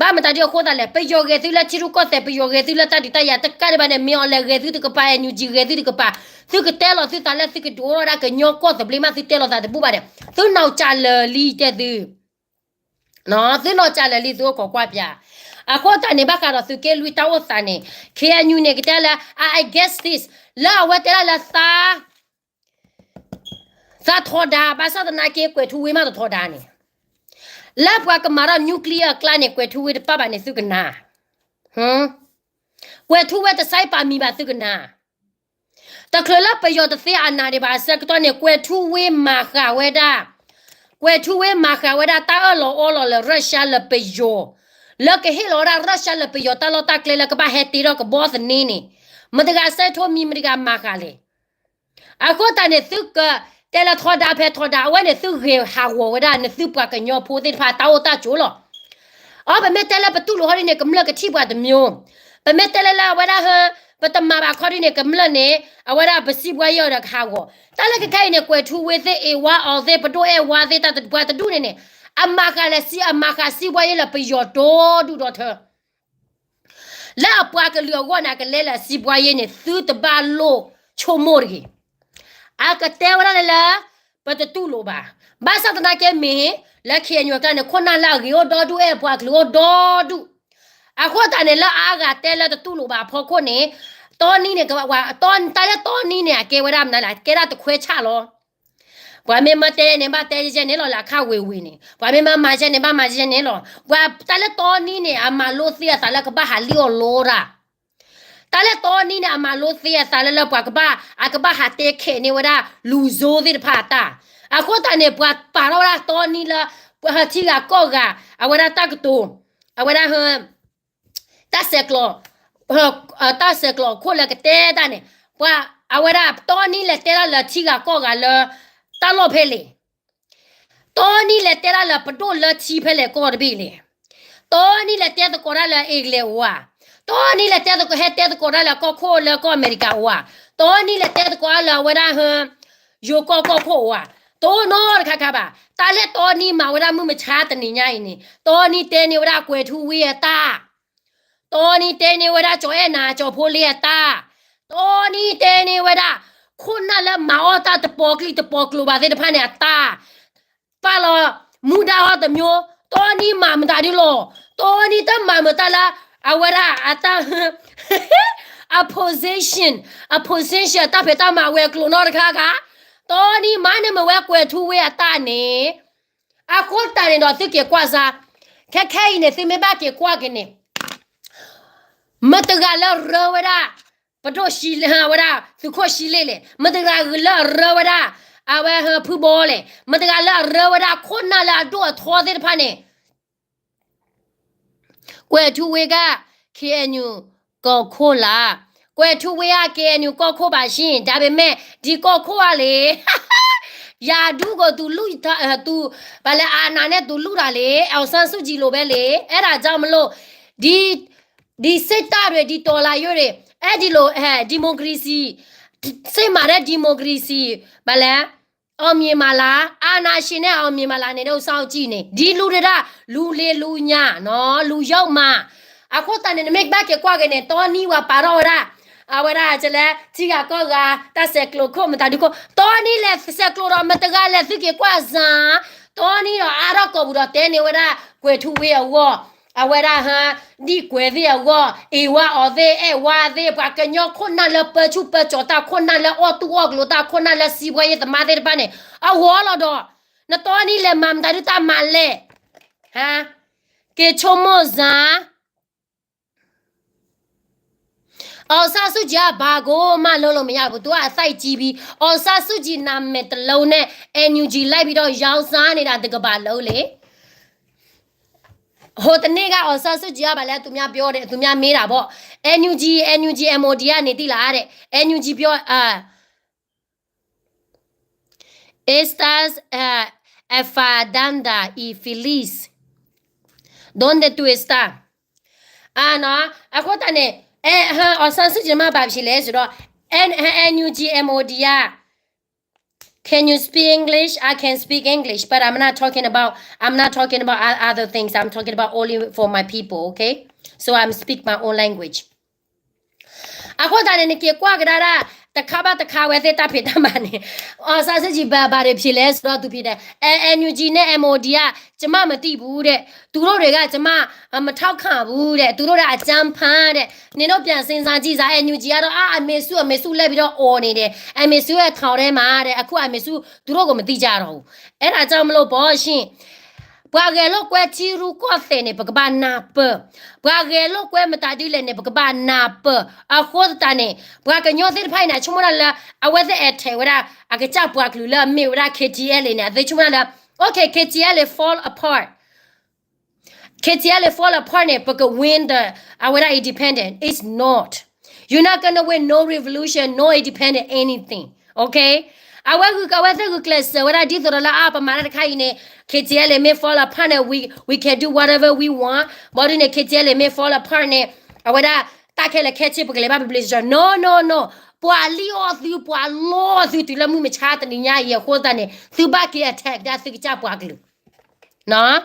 ဘၣ်မတၤဒ်အဃိသတးလဲၣ်, ပယီၤဂဲၤသုလၢထံရူၢ်ကီၢ်သဲး, ပယီၤဂဲၤသုလၢတၢ်ဒုးတၢ်ယၤတကးဒံးဘၣ်န့ၣ်, မ့ၢ်အီၤလဲၤဂဲၤသုတကပၤ, NUG ဂဲၤသုတကပၤ, သုကတဲလီၤသုသးလၢသုကဒုးအိၣ်ထီၣ်ဝဲဒၣ်ကညီကီၢ်သဘျ့မး, သုတဲလီၤသးတဘူၣ်ဘၣ်န့ၣ်, သုနီၢ်ကၠးလၢာ်လံတဲသု သုနီၢ်ကၠးလၢာ်လံ သုအိၣ်ခိးကွၢ်ပၠး. အဃိသတးန့ၣ် ဘၣ်ဃးဒီးသုးက့လွံၢ်တၢ်အိၣ်သးန့ၣ် KNU န့ၣ် ကတဲလၢ I, I guess this, လၢအဝဲတဲဒၣ်လၢ သးထီဒါ, ဘၣ်ဆၣ်သနာ်က့ ကွဲၤထူဝ့မးတထီဒါန့ၣ်, လၢပှၤကမၤထီၣ် nuclear အကျါန့ၣ် ကွဲၤထူဝ့တပၣ်ဘၣ်န့ၣ် သုကနၤ, ကွဲၤထူဝ့တစဲးပာ်မံၤဘၣ် သုကနၤ. တချုးလၢပယီၤတသ့အနးဒံးဘၣ်အဆၢကတီၢ်န့ၣ် ကွဲၤထူဝ့မၤဃာ်ဝဲဒၣ်, ကွဲၤထူဝ့မၤဃာ်ဝဲဒၣ်တၢ်အၢၣ်လီၤအီလီၤလၢ Russia လၢပယီၤ, လၢကဟ့ၣ်လီၤဝဲဒၣ် Russia လၢပယီၤတၢ်လီၢ်တၢ်ကျဲလၢကဘၣ်ဟဲတ့ထီၣ်ကဘီသန့န့ၣ်, မတၤတဂၤစဲးထိမံၤ မတၤတဂၤမၤဃာ်လဲၣ်. အဃိသတးန့ၣ် သုကတဲလၢထီဒါဖဲထီဒါ, အဝဲန့ၣ်သုဂဲၤဟးဂီၤဝဲဒၣ် နသုပှၤကညီဖိသ့ၣ်တဖၣ်တၢ်အိၣ်တၢ်ဆိးလီၤ. အ ပမ့ၢ်တဲလၢပတူၢ်လိာ်ခီဒ်န့ၣ် ကမျၢၢ်ကထံၣ်ပှၤတမျိုး, ပမ့ၢ်တဲလၢလၢအဝဲဒၣ်ဟၢ ပတမၤဘၣ်ခီဒ်န့ၣ် ကမျၢၢ်န့ၣ် အဝဲဒၣ်ပစံးဘှါယဲအီၤဒီးကဟးဂီၤ. တၢ်လၢခဲခဲအံၤန့ၣ် ကွဲၤထူဝ့သ့ၣ် အ့ၣ်ဝါအီၤသ့ၣ် ပဒိၣ်အဲၣ်ဝါသ့ၣ် တၢ်တပှၤတဒူၣ်န့ၣ်န့ၣ် အမၤဃာ်လဲၤစံး အမၤဃာ်စံးဘှါယဲလၢပယီၤဒီဒူၣ်ဒီထၢ လၢအပှၤကလုာ်အဂီၢ်န့ၣ် အကလဲၤလၢစံးဘှါယဲန့ၣ် သုတဘၣ်လိၣ်ဆိကမိၣ်တဂ့ၤ. အကတဲဝဲဒၣ်လၢလၢ ပတတူၢ်လိာ်ဘၣ်. ဘၣ်ဆၣ်သနာ်က့မ့ၢ် လၢ KNU အကျါန့ၣ် ခိၣ်နၢ်လၢအဂ့ၤအိၣ်ဒီဒူၣ် အဲၣ်ပှၤကလုာ်အိၣ်ဒီဒူၣ်. အဃိသတးန့ၣ် လၢအါဂၤတဲလၢတတူၢ်လိာ်ဘၣ်အဖီခိၣ်န့ၣ် တီနံန့ၣ် တၢ်လၢတီနံန့ၣ် အကဲဝဲဒၣ်မနုၤလဲၣ်, ကဲဒၣ်တခွဲဆၣ်လီၤ. ပှၤမ့ၢ်မၤတဲန့ၣ် ဘၣ်တဲယဲန့ၣ်လီၤ လၢအခါဝ့ၤဝ့ၤန့ၣ် ပှၤမ့ၢ်မၤမၤယဲန့ၣ် ဘၣ်မၤယဲန့ၣ်လီၤ. ပှၤတၢ်လၢတီနံန့ၣ် အမၤလိသ့အသးလၢကဘၣ်ဟးလံၣ်အီၣ်လိတၢ် တၢ်လၢတီနံန့ၣ် အမၤလိသ့အသးလၢလၢပှၤကဘၣ် အကဘၣ်ဟးတဲခဲးန့ၢ်ဝဲဒၣ် လူၤစိသ့ၣ်တဖၣ်အတၢ်. အဃိသတးန့ၣ် ပှၤပာ်ထီၣ်ဝဲဒၣ်တီနံလၢ ပှၤထံဂၤကီၢ်ဂၤ အဝဲဒၣ်တၢ်ကတိၤ အဝဲဒၣ် တၢ်ဆဲးကျိး တၢ်ဆဲးကျိးအခိၣ်လၢကတဲတၢ်န့ၣ် ပှၤအဝဲဒၣ်တီနံလဲၤတဲတၢ်လၢထံဂၤကီၢ်ဂၤလၢ တၢ်လီၢ်ဖဲလဲၣ် တီနံလဲၤတဲတၢ်လၢပဒိၣ်လၢထံဖဲလဲၣ်ကီၢ်တဘ့ၣ်လဲၣ်. တီနံလဲၤတဲသကိးတၢ်လၢအ့ကလဲးအိၣ်ဧါ. တီနံလဲၤတဲသကိး ဟဲတဲသကိးတၢ်လၢကီၢ်ခိၣ်လၢကီၢ်အမဲရကၤအိၣ်ဧါ. တီနံလဲၤတဲသကိးတၢ်လၢအဝဲဒၣ်ဟၢ ယိၤကီၢ်ကီၢ်ခိၣ်အိၣ်ဧါ. တအိၣ်နီတခါခါဘၣ်. တၢ်လၢတီနံမၤဝဲဒၣ်မုၢ်မဆါတနံၤညါအံၤန့ၣ် တီနံတဲန့ၢ်ဝဲဒၣ်ကွဲၤထူဝ့အတၢ် တီနံတဲန့ၢ်ဝဲဒၣ်ကၠီၤအဲၣ်နၤကၠီၤဖိလ့အတၢ်. တီနံတဲန့ၢ်ဝဲဒၣ် ခိၣ်နၢ်လၢမၤအီၣ်တၢ်တပီၤကျံၤတပီၤကျိၤဘၣ်သ့ၣ်တဖၣ်န့ၣ်အတၢ်. ပာ်လီၤမူဒါအီၤတမျိုး, တီနံမၤမတၤဒ်လီၤ. တီနံတမၤမတၤလၢ အဝဲဒၣ်အတၢ် အ position, အ position အတၢ်ဖံးတၢ်မၤဝဲၤကျိၤနီတခါခါ. တီနံမၤန့ၢ်မ့ၢ်ဝဲကွဲၤထူဝ့အတၢ်န့ၣ် အဃိသတးန့ၣ်ဒီးသုက့ၤကွၢ်စါ, ခဲခဲအံၤန့ၣ် သုမ့ၢ်ဘၣ်က့ၤကွၢ်က့ၤန့ၣ် မတၤတဂၤလၢအရၢဝဲဒၣ် ပဒိၣ်ဝဲဒၣ် သုးခိၣ်ရှံလ့ၣ်လဲၣ်. မတၤတဂၤလၢအရၢဝဲဒၣ် အဝဲဟၢဖုဘီလဲၣ်. မတၤတဂၤလၢအရၢဝဲဒၣ်ခိၣ်နၢ်လၢအဒိၣ်အထီသ့ၣ်တဖၣ်န့ၣ် ကွဲၤထူဝ့က KNU ကီၢ်ခိၣ်လၢ်, ကွဲၤထူဝ့က KNU ကီၢ်ခိၣ်ဘၣ်ဆ့ၣ်, ဒါပေမဲ့ ဒ်ကီၢ်ခိၣ်အါလံ, ယၤဒူကီး သူလူ့, သူ, ဘၣ်လဲၣ် အာဏာနဲ့ သူလုတာလေ, အောင်ဆန်းစုကြည်လိုပဲလေ, အဲဒါကြောင့်မလို့, ဒီ, ဒီစစ်တပ်တွေ, ဒီတော်လှန်ရေးတွေ, အဲဒီလို, အဲ, democracy, စစ်မှန်တဲ့ democracy, ဘၣ်လဲၣ် အောင်မြင်မှာလား, အာဏာရှင်နဲ့ အောင်မြင်မှာလား နင်တို့စောင့်ကြည့်နေ, ဒ်လူတဒၣ် လူလ့လူညါ, လူယုၢ်မး, အဃိသတးန့ၣ် နမ့ၢ်ဘၣ်က့ၤကွၢ်က့ၤန့ၣ် တီနံဝၤပာ်ထီၣ်ဝဲဒၣ်, အဝဲဒၣ်ကလဲၤ ထံဂၤကီၢ်ဂၤ တၢ်ဆဲးကျိးခိၣ် မတၤဒုခိၣ်, တီနံလဲၤဆဲးကျိးဒီး မတၤတဂၤလဲၣ် သုက့ၤကွၢ်စၢ်, တီနံဒီးအါထီၣ်ကိာ်ပူၤဒီးတဲန့ၢ်ဝဲဒၣ် ကွဲၤထူဝ့အဂီၢ်, အဝဲဒၣ်ဟၢ ဒံၣ်ကွဲၤသ့ၣ်အဂီၢ်, အ့ၣ်ဝါအီၤသ့ၣ်, အဲၣ်ဝါသ့ၣ်, ပှၤကညီခိၣ်နၢ်လၢပၢဆူၣ်ပၢကၠီၤတၢ်, ခိၣ်နၢ်လၢအီၣ်တူၢ်အီၣ်ကျိၤတၢ်, ခိၣ်နၢ်လၢစံးဘှါယဲၢ်သမါသ့ၣ်တဖၣ်န့ၣ် အဂီၢ်လီၤဒီး, နတီနံလဲၤမၤမတၤဒုတၢ်မၤလဲၣ်, ဟါ, က့ၤဆိကမိၣ်စၢ် အောင်ဆန်းစုကြည်က ဘာကိုမှ လုပ်လို့မရဘူး, သူကအသက်ကြီးပြီ, အောင်ဆန်းစုကြည်နာမည်တစ်လုံးနဲ့ NUG လိုက်ပြီးတော့ ရောင်းစားနေတာ တစ်ကမ္ဘာလုံးလေ. ဟိုတနေ့က အောင်ဆန်းစုကြည်က ဘာလဲ သူများပြောတယ်, သူများမေးတာပေါ့, NUG, NUG MOD ကနေ သိလားတဲ့, NUG ပြော, အာ, Estás enfadada y feliz. ¿Dónde tú estás? အဃိသတးန့ၣ်, အဲ, အောင်ဆန်းစုကြည် မ့ၢ်ဘၣ်ပှၤလဲၣ်ဆိုတော့, NUG MOD က Can you speak English? I can speak English, but I'm not talking about, I'm not talking about o- other things. I'm talking about only for my people, okay? So I'm speak my own language. အဃိသတးန့ၣ် နက့ၤကွၢ်ကဒါဒၣ် တခါဘၣ်တခါဝဲသ့ၣ်တၢ်ဖံးတၢ်မၤန့ၣ် အောင်ဆန်းစုကြည် ဘာဘာတွေဖြစ်လဲဆိုတော့ သူဖြစ်တယ် အဲ NUG နဲ့ MOD က ကျွန်မမသိဘူးတဲ့ သူတို့တွေက ကျွန်မမထောက်ခံဘူးတဲ့ သူတို့ကအကြမ်းဖက်တဲ့ နင်တို့ပြန်စဉ်းစားကြည့်စမ်း NUG ကတော့ အာ အမေစု အမေစု လိုက်ပြီးတော့ အော်နေတယ် အမေစုရဲ့ထောင်ထဲမှာတဲ့ အခုအမေစု သူတို့ကိုမသိကြတော့ဘူး အဲ့ဒါကြောင့်မလို့ပေါ့ရှင် ပှၤဂဲၤလိာ်ကွဲထံရူၢ်ကီၢ်သဲးန့ၣ် ပကဘၣ်နၢ်ပၢၢ်, ပှၤဂဲၤလိာ်ကွဲမတၤဒ်လဲၣ်န့ၣ် ပကဘၣ်နၢ်ပၢၢ်. အဃိသတးန့ၣ် ပှၤကညီသ့ၣ်တဖၣ်အံၤန့ၣ် ဆိကမိၣ်တၢ်လၢ အဝဲသ့ၣ်အဲၣ်ထဲးဝဲဒၣ် အကစၢ်ပှၤကလုာ်လၢအမ့ၢ်ဝဲဒၣ် KTLA န့ၣ် အသုဆိကမိၣ်တၢ်လၢ okay, KTLA fall apart, KTLA fall apart န့ၣ် ပက win the အဝဲဒၣ် independent. It's not. You're not gonna win no revolution, no independent, anything. Okay? အဝဲဂုာ်က အဝဲသ့ၣ်ဂုာ်ကျဲးစၢးဝဲဒၣ်ဒ်သိးဒီးလၢအပမၤတၢ်တခါအံၤန့ၣ် KTLA မ့ၢ် fall apart န့ၣ် we, we can do whatever we want. ဘၣ်ဒုးန့ၣ် KTLA မ့ၢ် fall apart န့ၣ် အဝဲဒၣ်တၢ်ခဲလၢာ်ခဲဆ့ပကလဲၤဘၣ်ဘျ့ဘျ့ဆှီဆှီ no, no, no. ပှၤလံၣ်အီၣ်သု ပှၤလီအီၣ်သုတုၤလၢမုၢ်မဆါတနံၤညါအံၤအဃိသတးန့ၣ် သုဘၣ်က့ၤ attack ဒၣ်သုကစၢ်ပှၤကလုာ်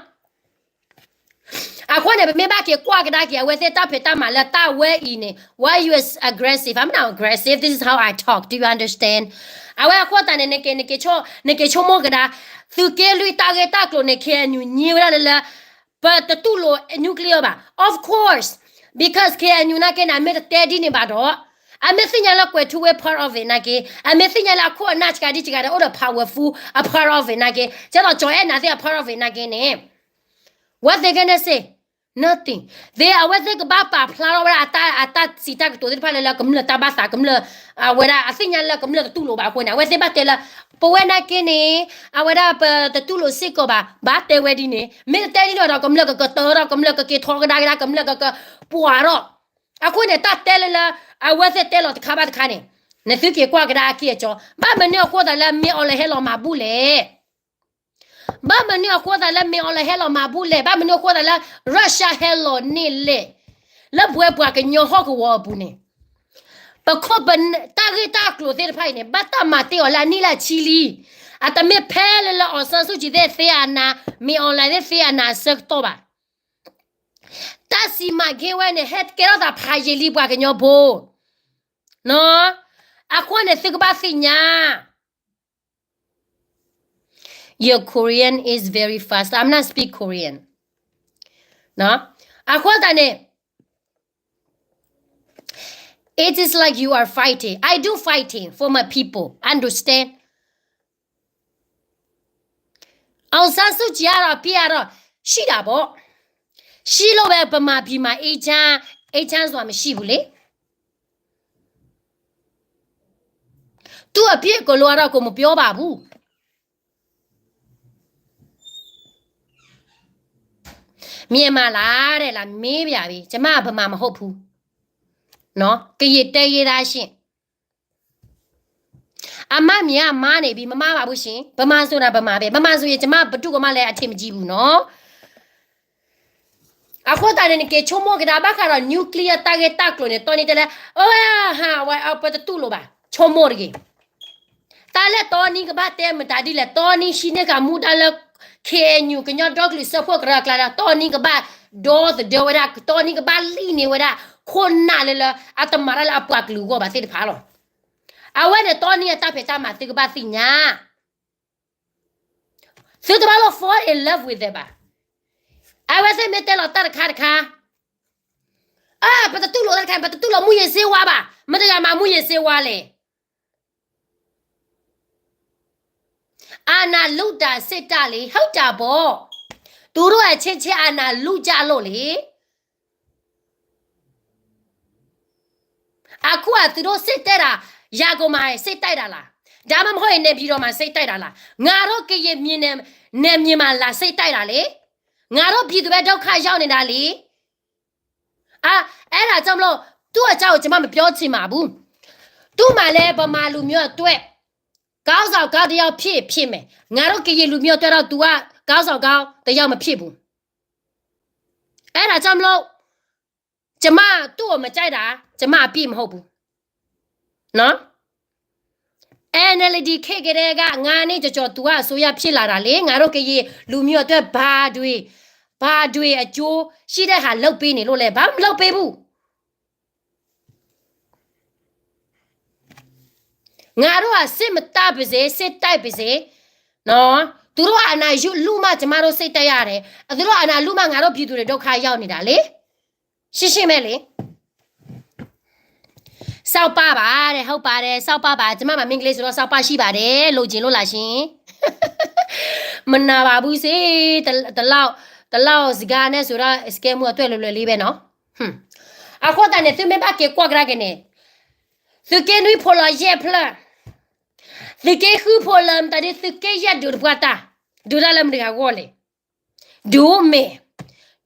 အဃိန့ၣ် ပမ့ၢ်ဘၣ်က့ၤကွၢ်ကဒါက့ၤ အဝဲသ့ၣ်တၢ်ဖံးတၢ်မၤလၢတၢ်ဝဲအံၤန့ၣ် why you is aggressive? I'm not aggressive. This is how I talk. Do you understand? အဝဲအဃိသတးန့ၣ် နက့ၤ နက့ၤဆိကမိၣ်ကဒါ သုးက့လွံၢ်တၢ်ဂ့ၢ်တၢ်ကျိၤန့ၣ် KNU ညံဝဲဒၣ်လၢလၢ ပတတူၢ်လိာ် nuclear ဘၣ်. Of course, because KNU နာ်က့န့ၣ် အမ့ၢ်တတဲဒ်န့ၣ်ဘၣ်ဒီး အမ့ၢ်သ့ၣ်ညါလၢကွဲးထူဝ့ part of it နာ်က့ အမ့ၢ်သ့ၣ်ညါလၢအခိၣ်အနၢ်ဆှးဒ်စှၤဒီး အိၣ်ဒီး powerful အ part of it နာ်က့ ကဲသိးကၠီၤအဲၣ်နၤသ့ၣ်အ part of it နာ်က့န့ၣ် what they gonna say? Nothing. သ့ၣ် အဝဲသ့ၣ်ကဘၣ်ပာ်ဖျါထီၣ်ဝဲဒၣ်အတၢ် အတၢ်စံးတၢ်ကတိၤသ့ၣ်တဖၣ်လၢ လၢကမျၢၢ်တၢ်ဘၣ်သး ကမျၢၢ် အဝဲဒၣ်အသ့ၣ်ညါလၢကမျၢၢ်တတူၢ်လိာ်ဘၣ်အဃိန့ၣ် အဝဲသ့ၣ်ဘၣ်တဲလၢ ပဝဲနာ်က့န့ၣ် အဝဲဒၣ်ပတတူၢ်လိာ်စ့ၢ်ကီးဘၣ် ဘၣ်တဲဝဲဒ်န့ၣ် မ့ၢ်တတဲဒ်န့ၣ်ဒီး ကမျၢၢ်ကကတၢၢ်ထီၣ် ကမျၢၢ်ကက့ၤထီကဒါက့ၤဒၣ် ကမျၢၢ်ကကပှၤထီၣ် အဃိန့ၣ် တၢ်တဲလၢလၢ အဝဲသ့ၣ်တဲလီၤတခါဘၣ်တခါန့ၣ် နသုက့ၤကွၢ်ကဒါအက့ၢ်အကၠီ ဘၣ်မနုၤအဃိသတးလၢမ့ၢ်အီၤလၢဟဲလီၤမၤဘူၣ်လဲၣ် ဘၣ်မနုၤအဃိသတးလၢမ့ၢ်အီၤလၢဟဲလီၤမၤဘူၣ်လဲၣ် ဘၣ်မနုၤအဃိသတးလၢ Russia ဟဲလီၤန့ၢ်လဲၣ် လၢပဝဲပှၤကညီဟီၣ်ကဝီၤအပူၤန့ၣ် ပခိၣ်ပနၢ် တၢ်ဂ့ၢ်တၢ်ကျိၤသ့ၣ်တဖၣ်အံၤန့ၣ် ဘၣ်တၢ်မၤတ့ၢ်အီၤလၢအနံၣ်လၢအဆံလံ အတမ့ၢ်ဖဲလၢလၢ အောင်ဆန်းစုကြည် သ့ၣ်သ့အနၤ မ့ၢ်အီၤလၢသ့ၣ်သ့အနၤအဆၢကတီၢ်ဘၣ် တၢ်စံးမၤက့ၤဝဲန့ၣ် ဟဲကဲထီၣ်သးဖးယံာ်လံပှၤကညီဖိ အဃိန့ၣ် သုကဘၣ်သ့ၣ်ညါ Your Korean is very fast. I'm not speak Korean. အဃိသတးန့ၣ် it is like you are fighting. I do fighting for my people. Understand? အောင်ဆန်းစုကြည် အပျဲၢ်အဒီး ရှိတာပေါ့. ရှိလို့ပဲ ဗမာပြည်မှာ အေးချမ်း အေးချမ်းစွာ မရှိဘူးလေ. သူ့အပြစ်ကို လိုအပ်တော့ ကိုမပြောပါဘူး. မြန်မာလားတဲ့ လာမေးပြန်ပြီ. ကျမက ဗမာမဟုတ်ဘူး. နော်, ကရင်တိုင်းရင်းသားရှင်. အမမြင်က မားနေပြီ, မမားပါဘူးရှင်. ဗမာဆိုရင် ဗမာပဲ, ဗမာဆိုရင် ကျမ ဘယ်သူ့ကိုမှလည်း အထင်မကြီးဘူးနော်. အဃိသတးန့ၣ် နက့ၤဆိကမိၣ်ကဒါ ဘၣ်ဃးဒီး nuclear တၢ်ဂ့ၢ်တၢ်ကျိၤန့ၣ် တီနံတဲလၢ အဝဲဟးဝဲ ပတတူၢ်လိာ်ဘၣ်, ဆိကမိၣ်တဂ့ၤ. တၢ်လၢတီနံကဘၣ်တဲမတၤဒ်လဲၣ်, တီနံဟံးန့ၢ်ဃာ်မူဒါလၢ KNU ကညီဒီကလုာ်စၢဖှိၣ်ကရၢအကျါဒီး တီနံကဘၣ်ဒီသဒၢဝဲဒၣ်, တီနံကဘၣ်လံၣ်န့ၢ်ဝဲဒၣ် ခိၣ်နၢ်လၢလၢ အတမၤတၢ်လၢအပှၤကလုာ်အဂီၢ်ဘၣ်သ့ၣ်တဖၣ်လီၤ. အဝဲန့ၣ် တီနံအတၢ်ဖံးတၢ်မၤသုကဘၣ်သ့ၣ်ညါ သုတဘၣ်လိၣ် fall in love with them ဘၣ်. အဝဲသ့ၣ်မ့ၢ်တဲလီၤတၢ်တခါတခါ, အၢ ပတတူၢ်လိာ်တၢ်တခါ, ပတတူၢ်လိာ်မူးယစ်ဆေးဝါးဘၣ်, မတဂၤမၤမူးယစ်ဆေးဝါးလဲၣ်. အာဏာလုတာစစ်တပ်လေ, ဟုတ်တာပေါ့. သူတို့အချင်းချင်း အာဏာလုကြလို့လေ. အခုက သူတို့စစ်တပ်တာ, ရန်ကုန်မှာစစ်တပ်တာလား, ဒါမှမဟုတ်ရင် နေပြည်တော်မှာစစ်တပ်တာလား, ငါတို့ကရင်ပြည်နယ်, နယ်မြေမှာလာစစ်တပ်တာလေ, ငါတို့ပြည်သူပဲဒုက္ခရောက်နေတာလေ. အာ, အဲ့ဒါကြောင့်မလို့ သူ့အကြောင်းကို ကျွန်မမပြောချင်ပါဘူး. သူ့မှာလည်း ဗမာလူမျိုးအတွက် ခေါင်းဆောင်ကောင်းတစ်ယောက်ဖြစ်ဖြစ်မယ်, ငါတို့ကရင်လူမျိုးအတွက်တော့ သူက ခေါင်းဆောင်ကောင်းတစ်ယောက်မဖြစ်ဘူး. အဲ့ဒါကြောင့်မလို့ ကျမ သူ့ကိုမကြိုက်တာ ကျမအပြစ်မဟုတ်ဘူးနော်. အဲ နလဲၤဒံးခဲကဲဒဲဂၤ ငါန့ၣ် ကကီၤတူၤအစိယၢ်ဖျ့လၢ်တၢ်လံ ငါတို့ကယဲၢ်လူၤမံအီၤတွဲ ဘာတွေ ဘာတွေအကျိုးရှိတဲ့ဟာ လုပ်ပေးနေလို့လဲ ဘာမှမလုပ်ပေးဘူး ငါတို့က စစ်မတိုက်ပါစေ စစ်တိုက်ပါစေ နော် သူတို့က အာဏာယူလို့မှ ကျမတို့ စစ်တိုက်ရတယ် သူတို့ အာဏာလူမှ ငါတို့ ပြည်သူတွေ ဒုက္ခရောက်နေတာလေ ရှင်းရှင်းပဲလေ စောက်ပါပါတဲ့ ဟုတ်ပါတယ် စောက်ပါပါ ကျမမှာ မိန်းကလေးဆိုတော့ စောက်ပါရှိပါတယ် လိုချင်လို့လားရှင် မနာပါဘူးစေ တလောက် တလောက်စကားနဲ့ဆိုတော့ စကဲမှုအတွက်လွယ်လွယ်လေးပဲနော် အဃိသတးန့ၣ် သုမ့ၢ်ဘၣ်က့ၤကွၢ်ကဒါက့ၤန့ၣ် သုးက့နွံဖိလီၤယဲၢ်ဖျၢၣ် သုးက့ဃုဖိလၢမတၤဒ် သုးက့ယဲၢ်ဒုးတပှၢ်တၢ် ဒုးတၢ်လၢမတၤတဂၤဂီၢ်လဲၣ် ဒုးအိၣ်မ့ၢ်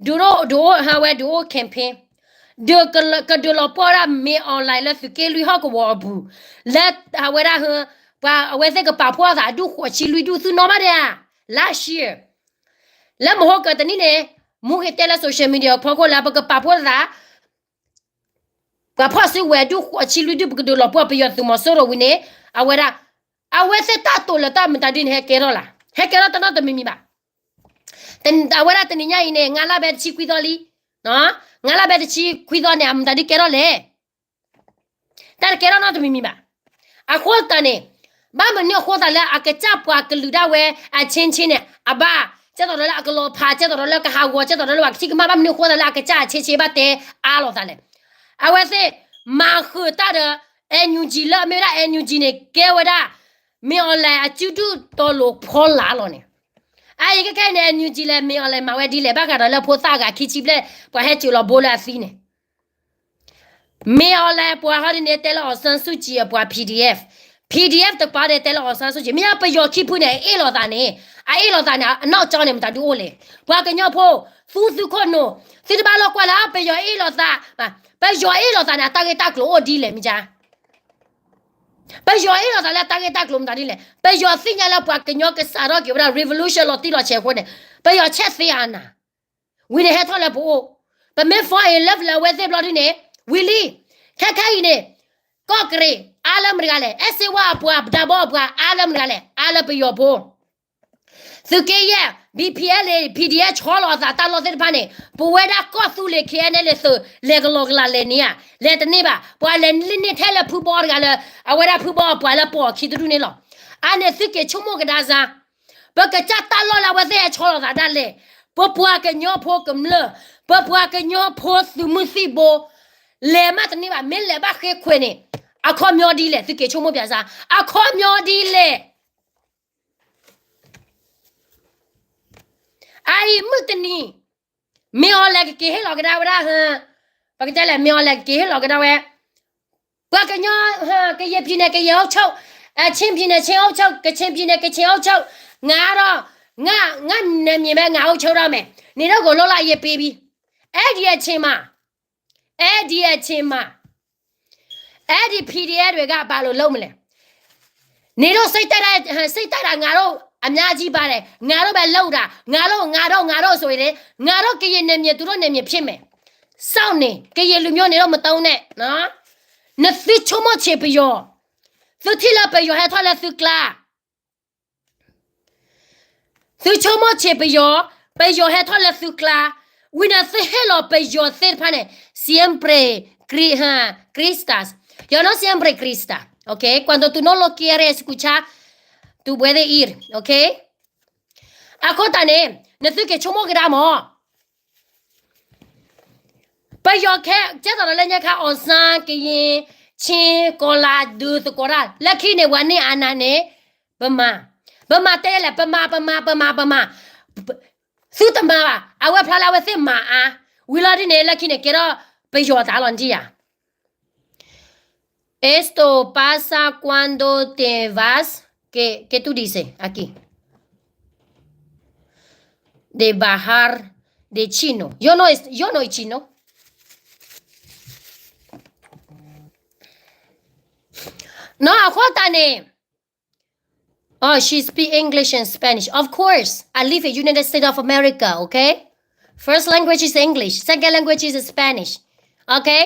ဒုးအိၣ် ဒုးအိၣ် ဟးဝဲဒုးအိၣ် campaign ဒုးကလ- ကဒုးလီၤပှီၢ်ဒၣ် မင်းအောင်လှိုင် လၢသုးက့လွံၢ်ဟီၣ်ကဝီၤအပူၤ လၢအဝဲဒၣ်ဟ ပှၤအဝဲသ့ၣ်ကပာ်ဖှိၣ်အသး အဒူၣ်ဃိးဆံလွံၢ်ဒူၣ် သုနီၣ်ဘၣ်ဒဲဧါ last year လၢမဟိကတနံၣ်န့ၣ် မူက့ၤတဲလၢ social media ဖီခိၣ်လၢ ပကပာ်ဖှိၣ်သး ပှၤဖီၣ်စုကဝဲၤဒူၣ်ဃိးဆံလွံၢ်ဒူၣ် ပကဒုးလီၤပှီၢ်ပယီၤသုးမီၤစိရိၤဝံၤန့ၣ် အဝဲဒၣ် အဝဲသ့ၣ်တၢ်တိာ်လၢတၢ်မတၤဒ်န့ၣ် ဟဲကဲထီၣ်လၢ ဟဲကဲထီၣ်တနီၣ်တမံၤမံၤဘၣ် အဝဲဒၣ်တနံၤညါအံၤန့ၣ် ငါးလါဘဲတဆံခွံသီလံ ငါးလါဘဲတဆံခွံသီန့ၣ် အမတၤဒ်ကဲထီၣ်လဲၣ် တၢ်တကဲထီၣ်နီတမံၤမံၤဘၣ်. အဃိသတးန့ၣ် ဘၣ်မနုၤအဃိသတးလၢအကစၢ်ပှၤကလုာ်ဒၣ်ဝဲအချင်းချင်းန့ၣ် အဘၣ် ကဲသိးဒီးလၢအကလီၤဖး ကဲသိးဒီးလၢကဟးဂီၤ ကဲသိးဒီးလၢပှၤကထံၣ်ကမၣ် ဘၣ်မနုၤအဃိသတးလၢအကစၢ်အချင်းချင်းဘၣ်တဲအါလိာ်သးလဲၣ်. အဝဲသ့ၣ်မၤဃုာ်တၢ်ဒီး NUG လၢအမ့ၢ်ဝဲဒၣ် NUG န့ၣ် ကဲဝဲဒၣ် မင်းအောင်လှိုင် အစုဒုၣ်တီလိၤဖီလာ်လီၤန့ၣ်. အအံၤခဲခဲအံၤန့ၣ် NUG လဲၣ် မင်းအောင်လှိုင် မၤဝဲဒ်လဲၣ် ဘၣ်ဃးဒီးလၢဖိသၣ်အဂၤခံဆံဘျဲၣ် ပှၤဟဲစိာ်လီၤဘိလၢအသံန့ၣ် မင်းအောင်လှိုင် ပှၤဟီဒ်န့ၣ် တဲလၢ အောင်ဆန်းစုကြည် အပှၤ PDF, PDF တပၤဒဲးတဲလၢ အောင်ဆန်းစုကြည်, မ့ၢ်ပယီၤခံဖုန့ၣ် အအ့ၣ်လိာ်သးန့ၣ်, အအ့ၣ်လိာ်သးန့ၣ် အနီၢ်ကၠီန့ၣ် မတၤဒုးအိၣ်လဲၣ်. ပှၤကညီဖိ သူသူခိၣ်နူာ်, သုတဘၣ်လိာ်ကွၢ်လၢ ပယီၤအ့ၣ်လိာ်သး, ပယီၤအ့ၣ်လိာ်သးန့ၣ် အတၢ်ဂ့ၢ်တၢ်ကျိၤအိၣ်ဒ်လဲၣ်မ့ၢ်ကါ ပယီၤအ့ၣ်လိာ်သးလၢအတၢ်ဂ့ၢ်တၢ်ကျိၤမတၤဒ်လဲၣ်. ပယီၤသ့ၣ်ညါလၢပှၤကညီကစးထီၣ်က့ၤဝဲဒၣ် revolution လီၤတံၢ်လီၤဆဲးအဃိန့ၣ်, ပယီၤဆဲးသ့အနၤ ဝံၤန့ၣ်ဟဲထီၣ်လၢပအိၣ်, ပမ့ၢ် fall in love လၢအဝဲသ့ၣ်ဘျီဒ်န့ၣ်, ဝံၤလံ, ခဲခဲအံၤန့ၣ်, ကီၢ်ကရ့ၣ် အါလၢမတၤတဂၤလဲၣ်, အဲၣ်စ့ဝါအပှၤ ပဒးဘီအပှၤ အါလၢမတၤတဂၤလဲၣ်, အါလၢပယီၤဖိ သုးက့ယဲၢ် BPLA PDF ဆီလီၤအသးတၢ်လီၢ်သ့ၣ်တဖၣ်န့ၣ်, ပဝဲဒၣ်ကီၢ်သူလ့ၤ KNLA သုး လဲၤကလီၤကလးလဲၤန့ၢ်ဧါ, လဲၤတန့ၢ်ဘၣ်. ပှၤလဲၤန့ၢ်ထဲလၢဖုဘီတဂၤလၢ အဝဲဒၣ်ဖုဘီအပှၤလၢပိာ်အခံတဒူၣ်န့ၣ်လီၤ. အါန့ၣ်သုက့ၤဆိကမိၣ်ကဒါစါ ပကစၢ်တၢ်လီၢ်လၢအဝဲသ့ၣ်ဟဲဆီလီၤသးဒၣ်လဲာ်, ပပှၤကညီဖိကမျၢၢ်, ပပှၤကညီဖိသုးမုၢ်သံၣ်ဘိ, လဲၤမးတန့ၢ်ဘၣ်, မ့ၢ်လဲၤဘၣ်ဃ့ခွဲးန့ၣ်, အခီပညီဒ်လဲၣ်, သုက့ၤဆိကမိၣ်ပၠးစါ, အခီပညီဒ်လဲၣ်. အအံၤမုၢ်တနံၤ, မင်းအောင်လှိုင် ကက့ၤဟ့ၣ်လီၤကဒါဝဲဒၣ်, ပကတဲလဲၣ် မင်းအောင်လှိုင် ကက့ၤဟ့ၣ်လီၤကဒါဝဲ ပှၤကညီ, ကရင်ပြည်နယ် ကရင်အုပ်ချုပ်, ချင်းပြည်နယ် ချင်းအုပ်ချုပ်, ကချင်ပြည်နယ် ကချင်အုပ်ချုပ်, ငါတော့, ငါ, ငါနယ်မြေပဲ ငါအုပ်ချုပ်တော့မယ်, နင်တို့ကို လွတ်လပ်ရေးပေးပြီ. အဲဒီအချိန်မှာ, အဲဒီအချိန်မှာ, အဲဒီ PDF တွေက ဘာလို့လုပ်မလဲ. နင်တို့စိတ်တက်တာ, စိတ်တက်တာ ငါတို့အများကြီးပါတယ်, ငါတို့ပဲလုပ်တာ, ငါတို့, ငါတို့, ငါတို့ဆိုရင်, ငါတို့ကရင်နယ်မြေ သူတို့နယ်မြေဖြစ်မယ်. စောင့်နေ, ကရင်လူမျိုး နင်တို့မသုံးနဲ့နော်. နသုဆိကမိၣ်ဆံးပယီၤ, သုထံၣ်လၢပယီၤဟဲထီၣ်လၢသုကျါ, သုဆိကမိၣ်ဆံးပယီၤ, ပယီၤဟဲထီၣ်လၢသုကျါ, ဝံၤန့ၣ်သုဟ့ၣ်လီၤပယီၤသ့ၣ်တဖၣ်န့ၣ်, siempre Cri-, Cristas, yo no siempre Crista, ok, cuando tú no lo quieres escuchar, tú puedes ir, ok. အဃိသတးန့ၣ်, နသုက့ၤဆိကမိၣ်ကဒါမး ပယီၤခဲ, ကဲသိးဒီးလၢညါခါ အောင်ဆန်း, ကရင်, ချင်း, ကီၤလၤ, ဒုးသကိးတၢ်, လၢခံန့ၣ် ပှၤန့ၢ်အာဏာန့ၣ်, ဗမာ, ဗမာတဲလဲၣ်, ဗမာ, ဗမာ, ဗမာ, ဗမာ, သုတမၤဘၣ်, အဝဲဖျါလၢအဝဲသ့ၣ်မၤအါ, ဝံၤလီၤဒ်န့ၣ် လၢခံန့ၣ် ကဲထီၣ်ပယီၤသးလီၤနထံၣ်ဧါ. Esto pasa cuando te vas, ¿qué, qué tú dices aquí? De bajar de chino. Yo no es, yo no soy chino. No, အဃိသတးန့ၣ်, oh, she speak English and Spanish. Of course, I live in United States of America, okay? First language is English, second language is Spanish, okay?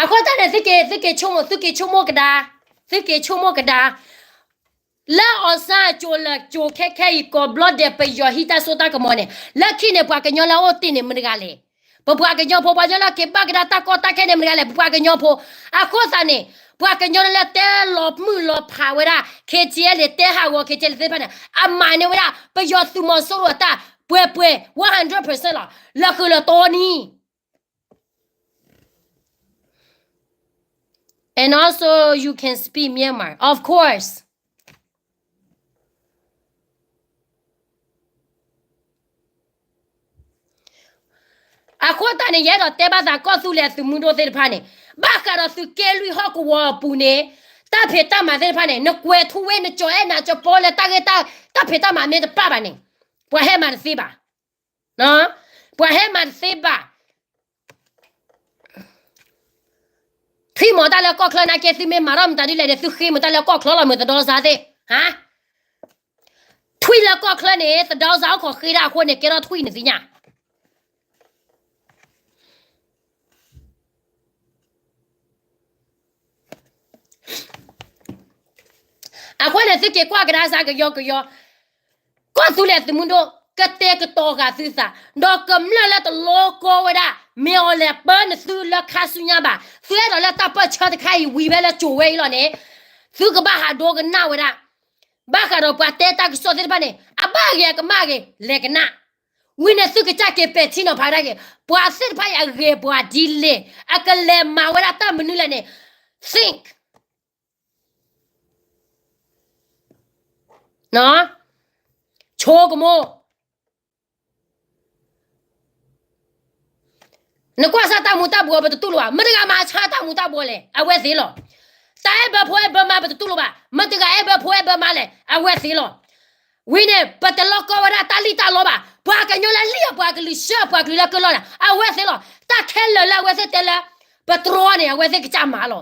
အဃိသတးန့ၣ် သုက့ၤ, သုက့ၤဆိကမိၣ်, သုက့ၤဆိကမိၣ်ကဒါ, သုက့ၤဆိကမိၣ်ကဒါ လၢအီၤစၢ်ကၠိၤလၢကၠိၤခဲခဲအံၤ ကိးဘျီဒဲးပယီၤဟံးတၢ်စိတၢ်ကမီၤန့ၣ် လၢခံန့ၣ် ပှၤကညီလၢအအိၣ်တ့ၢ်န့ၣ် မတဂၤလဲၣ်. ပပှၤကညီဖိ ပှၤကညီလၢက့ၤဘၣ်ကဒါတၢ်ကီတၢ်ခဲန့ၣ် မတဂၤလဲၣ် ပပှၤကညီဖိ. အဃိသတးန့ၣ် ပှၤကညီလၢတဲလီၤမုၢ်လီၤဖးဝဲဒၣ် KTLA တဲဟးဂီၤ KTLA သ့ၣ်တဖၣ်န့ၣ် အမၤန့ၢ်ဝဲဒၣ် ပယီၤသုးမီၤစိရိၤအတၢ်ပှဲၤပှဲၤ one hundred percent လီၤ. လၢဃုာ်လၢတီနံၤ And also, you can speak Myanmar, of course. အဃိသတးန့ၣ် ယအဲၣ်ဒိးတဲဘၣ်သး ကီၢ်သူလ့ၤအသုးမုၢ်ဒိၣ်သ့ၣ်တဖၣ်န့ၣ် ဘၣ်ဃးဒီးသုးက့လွံၢ်ဟီၣ်ကဝီၤအပူၤန့ၣ် တၢ်ဖံးတၢ်မၤသ့ၣ်တဖၣ်န့ၣ် နကွဲးထူဝ့ နကၠီၤအဲၣ်နၤကၠီၤပီလၢတၢ်ဂ့ၢ် တၢ်ဖံးတၢ်မၤမ့ၢ်တပၣ်ဘၣ်န့ၣ် ပှၤဟဲမၤတသ့ဘၣ်. ပှၤဟဲမၤတသ့ဘၣ်. ထွံၣ်မီၤတၢ်လၢကီၢ်ချၢနာ်က့ သုမ့ၢ်မၤထီၣ်မတၤဒ်လဲၣ်န့ၣ် သုဃ့မတၤလၢကီၢ်ချၢလီၤ မ့ၢ်သဒီစါသ့ၣ်, ဟါ. ထွံၣ်လၢကီၢ်ချၢန့ၣ် သဒီစါအိၣ်ခိးဃ့ဒၣ်အဃိန့ၣ် ကဲထီၣ်ထွံၣ်န့ၣ်သ့ၣ်ညါ. အဃိန့ၣ် သုက့ၤကွၢ်ကဒါစါကယီကယီ, ကီၢ်သူလ့ၤသုးမုၢ်ဒိၣ် ကတဲာ်ကတီၤဃာ်သုသး, ဒီးကမျၢၢ်လၢတလီကီဝဲဒၣ် မ့ၢ်အီၤလဲၤပၢနသုလၢခါဆူညါဘၣ်. သုအဲၣ်ဒိးလၢတၢ်ပၢၢ်ဆၢတခါအံၤ ဝံၤဝဲလၢကၠိၤဝဲအံၤလီၤန့ၣ်, သုကဘၣ်ဟးဒိကနၣ်ဝဲဒၣ်. ဘၣ်ဃးဒီးပှၤတဲတၢ်ကစီၣ်သ့ၣ်တဖၣ်န့ၣ် အဘၣ်ဂ့ၤအကမၣ်ဂ့ၤ လဲၤကနၣ်. ဝံၤန့ၣ်သုကစၢ်က့ၤပဲာ်ထံနီၤဖးဒၣ်က့ၤ ပှၤသ့ၣ်တဖၣ်အံၤအဂ့ၤပှၤဒ်လဲၣ်, အကလဲၤမၤဝဲဒၣ်တၢ်မနုၤလဲၣ်န့ၣ် think ဆိကမိၣ်. နကွၢ်စၢ်တၢ်မူၤတၢ်ဘှီး ပတတူၢ်လိာ်ဘၣ်, မတၤတဂၤမၤဆါတၢ်မူၤတၢ်ဘှီးလဲၣ်, အဝဲသ့ၣ်လီၤ. တၢ်အဲၣ်ဘၢဖိအဲၣ်ဘၢမါ ပတတူၢ်လိာ်ဘၣ်, မတၤတဂၤအဲၣ်ဘၢဖိအဲၣ်ဘၢမါလဲၣ်, အဝဲသ့ၣ်လီၤ. ဝံၤန့ၣ် ပတလီကီဝဲဒၣ်တၢ်လံၣ်တၢ်လီဘၣ်, ပှၤကညီလၢလံၣ်အပှၤကလုာ် ဆှၢအပှၤကလုာ်လၢကလီၢ်န့ၣ် အဝဲသ့ၣ်လီၤ. တၢ်ခဲလၢာ်လၢအဝဲသ့ၣ်တဲလၢ ပတြီန့ၣ် အဝဲသ့ၣ်ကစၢ်မၤလီၤ.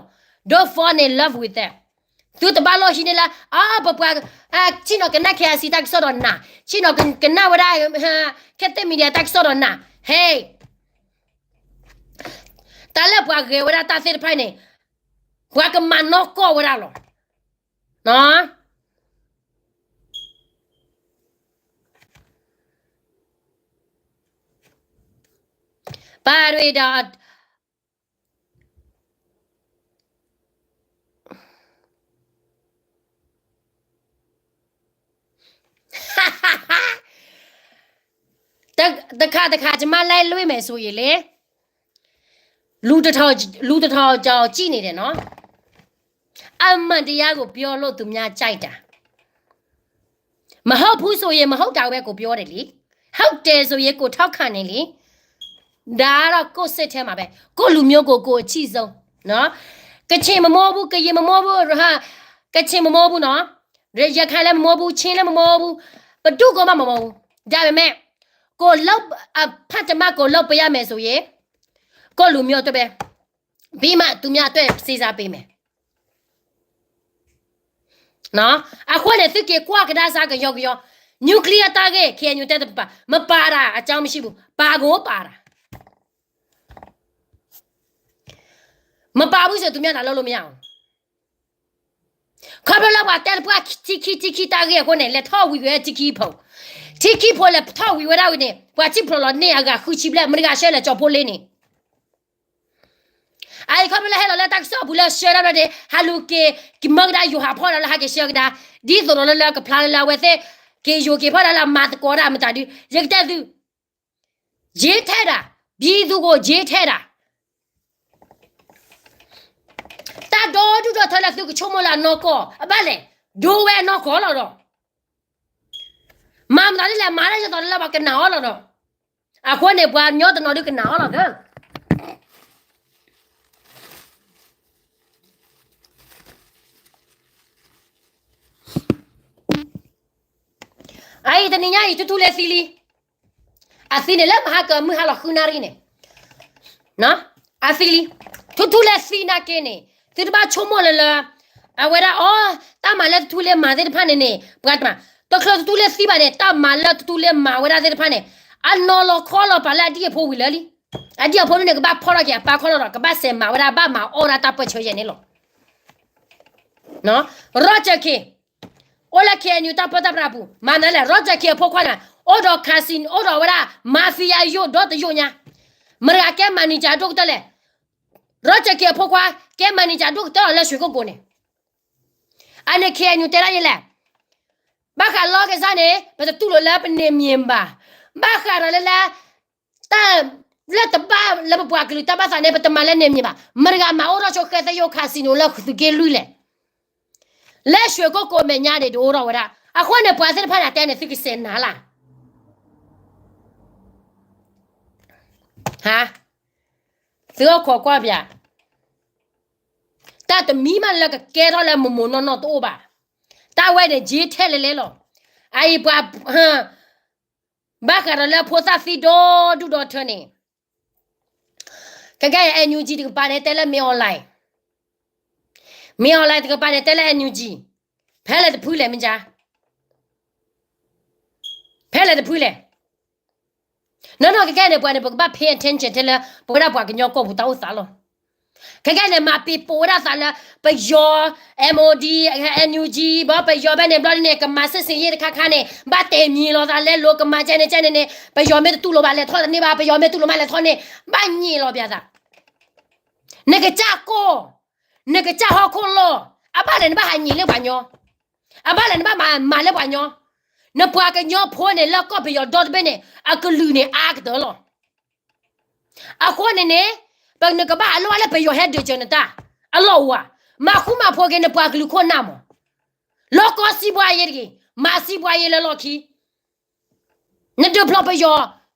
Don't fall in love with that. သုတဘၣ်လိၣ်ဟံးန့ၢ်လၢ အ ပပှၤ ဆ့ၣ်နီၤကနၣ် KIC တၢ်ကစီၣ်ဒီးနၤ, ဆ့ၣ်နီၤကနၣ်ဝဲဒၣ် ခဲသ့ၣ် media တၢ်ကစီၣ်ဒီးနၤ, ဟဲ, တၢ်လၢပှၤဂဲၤဝဲဒၣ်တၢ်သ့ၣ်တဖၣ်န့ၣ် ပှၤကမၤနီၢ်ကီၢ်ဝဲဒၣ်လီၤ. ပၢ်ရ့ဒီး တခါတခါ ကျမလိုက်လွှင့်မယ်ဆိုရင်လေ, လူတစ်ထောင် လူတစ်ထောင်ကျော်ကြည့်နေတယ်နော်. အမှန်တရားကိုပြောလို့ သူများကြိုက်တာ. မဟုတ်ဘူးဆိုရင် မဟုတ်တာပဲ ကိုပြောတယ်လေ. ဟုတ်တယ်ဆိုရင် ကိုထောက်ခံတယ်လေ. ဒါကတော့ ကိုယ့်စိတ်ထဲမှာပဲ, ကိုယ့်လူမျိုးကို ကိုယ်အချစ်ဆုံးနော်. ကချင်မမောဘူး, ကရင်မမောဘူး, ဟာ, ကချင်မမောဘူးနော်. ရခိုင်လည်းမမောဘူး, ချင်းလည်းမမောဘူး, ဘယ်သူကမှမမောဘူး. ဒါပေမဲ့ ကိုယ်လုပ်, အဖတ်တမကိုယ်လုပ်ပေးရမယ်ဆိုရင် ကိုယ့်လူမျိုးအတွက်ပဲ, ပြီးမှသူများအတွက်စဉ်းစားပေးမယ်. နော်, အဃိန့ၣ် သုက့ၤကွၢ်ကဒါစါကယီကယီ, nuclear တၢ်ဂ့ၢ် KNU တဲတပာ်, မပါတာအကြောင်းမရှိဘူး, ပါကိုပါတာ. မပါဘူးဆို သူများလာလုပ်လို့မရအောင်. ခီဖျိလၢပှၤတဲတပှၢ် ထံခံ ထံခံတၢ်ဂ့ၢ်အဃိန့ၣ် လဲၤထီၣ်ဝံၤဝဲထံခံဖိ, ထံခံဖိလဲၤထီၣ်ဝံၤဝဲဒၣ်ဝံၤန့ၣ် ပှၤထံၣ်ဖျိးလီၤန့ၢ်အဂၤဃုဆံဘျဲၣ်, မတၤတဂၤဆှၢလဲၣ်, ကၠီၤဖိလ့န့ၣ်. အအံၤခီဖျိလၢဟဲလီၤလၢတၢ်ကစီၣ်ပူၤလၢဆှၢဒၣ်ဘျီန့ၣ် ဟးလူၤက့ၤ ကမၢကဒါယိၤဟးဖီၣ်ဒၣ်လၢဟးက့ၤဆှၢကဒါ, ဒ်သိးဒီးလၢလၢကဖျါလၢလၢအဝဲသ့ၣ် က့ၤယိၤက့ၤဖီၣ်ဒၣ်လၢအမၤသကိးဒၣ်မတၤဒု, ယကတဲသု, ယ့ထဲဒၣ်, ဘံသူကိုယ့ထဲဒၣ်. တၢ်ဒီဒူၣ်ဒီထၢလၢသုကဆိကမိၣ်လၢအနီၢ်ကီၢ်, အဘၣ်လဲၣ်, ဒိဝဲအနီၢ်ကီၢ်လီၤဒီး, မၤမတၤဒ်လဲၣ်, မၤတၢ်ယသိးလၢပှၤကနာ်အီၤလီၤဒီး, အဃိန့ၣ် ပှၤကညီတနီၤဒုကနာ်အီၤလီၤသၢ. အအံၤတနံၤညါအံၤ ထူထူလ့သံလံ. အသံန့ၣ်လၢမဟါကမုၢ်ဟါလီၤဃုနၣ်ရံၣ်န့ၣ်, အသံလံ. ထူထူလ့သံနာ်က့န့ၣ် သုတဘၣ်ဆိကမိၣ်လၢလၢ အဝဲဒၣ်အီၤ တၢ်မၤလၢထူထူလ့မၤသ့ၣ်တဖၣ်န့ၣ်န့ၣ် ပှၤတမၤ, တချုးထူထူလ့သံဘၣ်န့ၣ် တၢ်မၤလၢထူထူလ့မၤဝဲဒၣ်သ့ၣ်တဖၣ်န့ၣ် အနီၢ်လီၤခီလီၤပာ်လၢအဒံၣ်အဖိဝံၤလၢလံ. အဒံၣ်အဖိန့ၣ် ကဘၣ်ဖီၣ်ထီၣ်က့ၤအပၢ်ခီလီၤဒီး ကဘၣ်စဲးမၤဝဲဒၣ် ဘၣ်မၤအီၣ်ဝဲဒၣ်တၢ်ပၢၢ်ဆၢယဲၢ်န့ၣ်လီၤ. Roger Khin အိၣ်လၢ K N U တၢ်ပၢတၢ်ပြးအပူၤ မၤနၤလဲၣ်. Roger Khin အဖိခွါန့ၣ် အိၣ်ဒီး casino အိၣ်ဒီးဝဲဒၣ် mafia ယိၣ်ဒီတယိၣ်ညါ, မတၤတဂၤကဲ manager ဒိၣ်ကတၢၢ်လဲၣ်. Roger Khin အဖိခွါ ကဲ manager ဒိၣ်ကတၢၢ်လီၤလၢ ရွှေကုက္ကို န့ၣ်. အန့ၣ် K N U တဲဒၣ်ယဲလဲၣ်, ဘၣ်ဃးလီၢ်ကစၢ်န့ၣ် ပတတူၢ်လိာ်လၢပန့ၢ်မံၤဘၣ်. ဘၣ်ဃးဒီးလၢ လၢ တၢ်လၢပပှၤကလုာ်တၢ်ဘၣ်သးန့ၣ် ပတမၤလၢန့ၢ်မံၤဘၣ်. မတၤတဂၤမၤအိၣ်ထီၣ်ဆိဃဲသယိၣ် casino လၢသုးက့လွံၢ်လဲၣ်. လၢ ရွှေကုက္ကို အမဲာ်ညါန့ၣ် တအိၣ်ထီၣ်ဝဲဒၣ်. အဃိန့ၣ် ပှၤသ့ၣ်တဖၣ်န့ၣ် တဲန့ၣ် သုကစဲးနၤလၢ် ဟါ, သုအိၣ်ခိးကွၢ်ပၠး, တၢ်တမံၤမးလၢကကဲထီၣ်လၢမိၢ်မိၢ်နီၢ်နီၢ်တအိၣ်ဘၣ်. တၢ်ဝဲန့ၣ် ယ့ထဲလဲၣ်လဲၣ်လီၤ. အအံၤပှၤ ဘၣ်ဃးဒီးလၢဖိသၣ်သံဒီဒူၣ်ဒီထၢန့ၣ်, ခဲကနံၣ်အံၤ NUG တကပၤန့ၣ် တဲလၢမ့ၢ် online, မ့ၢ် online တကပၤန့ၣ် တဲလၢ NUG, ဖဲလဲၣ်တဖုလဲၣ်မ့ၢ်ကါ, ဖဲလဲၣ်တဖုလဲၣ်. နီၢ်နီၢ်ကဲကဲန့ၣ် ပှၤန့ၣ် ပကဘၣ် pay attention ထဲလၢ ပဝဲဒၣ်ပှၤကညီကီၢ်ပူၤတၢ်အိၣ်သးလီၤ. ခဲကနံၣ်န့ၣ် မၤပ့ၤပိာ်ဝဲဒၣ်သးလၢ ပယီၤ MOD, NUG ဘၣ် ပယီၤဖဲန့ၣ်ဘျီန့ၣ် ကမၤစစ်ဆင်ရေးတခါခါန့ၣ် ဘၣ်တဲာ်မံၤလီၤသးလဲၤလိၤကမၤကဲန့ၣ်ကဲန့ၣ်န့ၣ် ပယီၤမ့ၢ်တတူၢ်လိာ်ဘၣ်လဲၤထီၣ်တန့ၢ်ဘၣ်, ပယီၤမ့ၢ်တူၢ်လိာ်မးလဲၤထီၣ်န့ၣ် ဘၣ်ညံးလီၤပၠးသး. နကစၢ်ကီၢ်, နကစၢ်ဟီၣ်ခိၣ်လီၢ်, အဘၣ်လဲၣ်နဘၣ်ဟးညံးလၢပှၤညီ, အဘၣ်လဲၣ်နဘၣ်မၤမၤလၢပှၤညီ, နပှၤကညီဖိန့ၣ် လၢကီၢ်ပယီၤဒီတဘ့ၣ်န့ၣ် အကလုာ်န့ၣ်အါကတၢၢ်လီၤ. အဃိန့ၣ်န့ၣ် ပနကဘၣ်အလီၢ်လၢပယီၤဟဲဒုးစၢၤနတၢ်, အလီၢ်အိၣ်ဧါ, မၤဃူမၤဖိးက့ၤနပှၤကလုာ်ခိၣ်နၢ်မး, လီၢ်ကီၢ်စံးဘှါယ့တဂ့ၤ, မၤစံးဘှါယ့လၢလီၢ်ခံ နဒုးဖျီၣ်ပယီၤ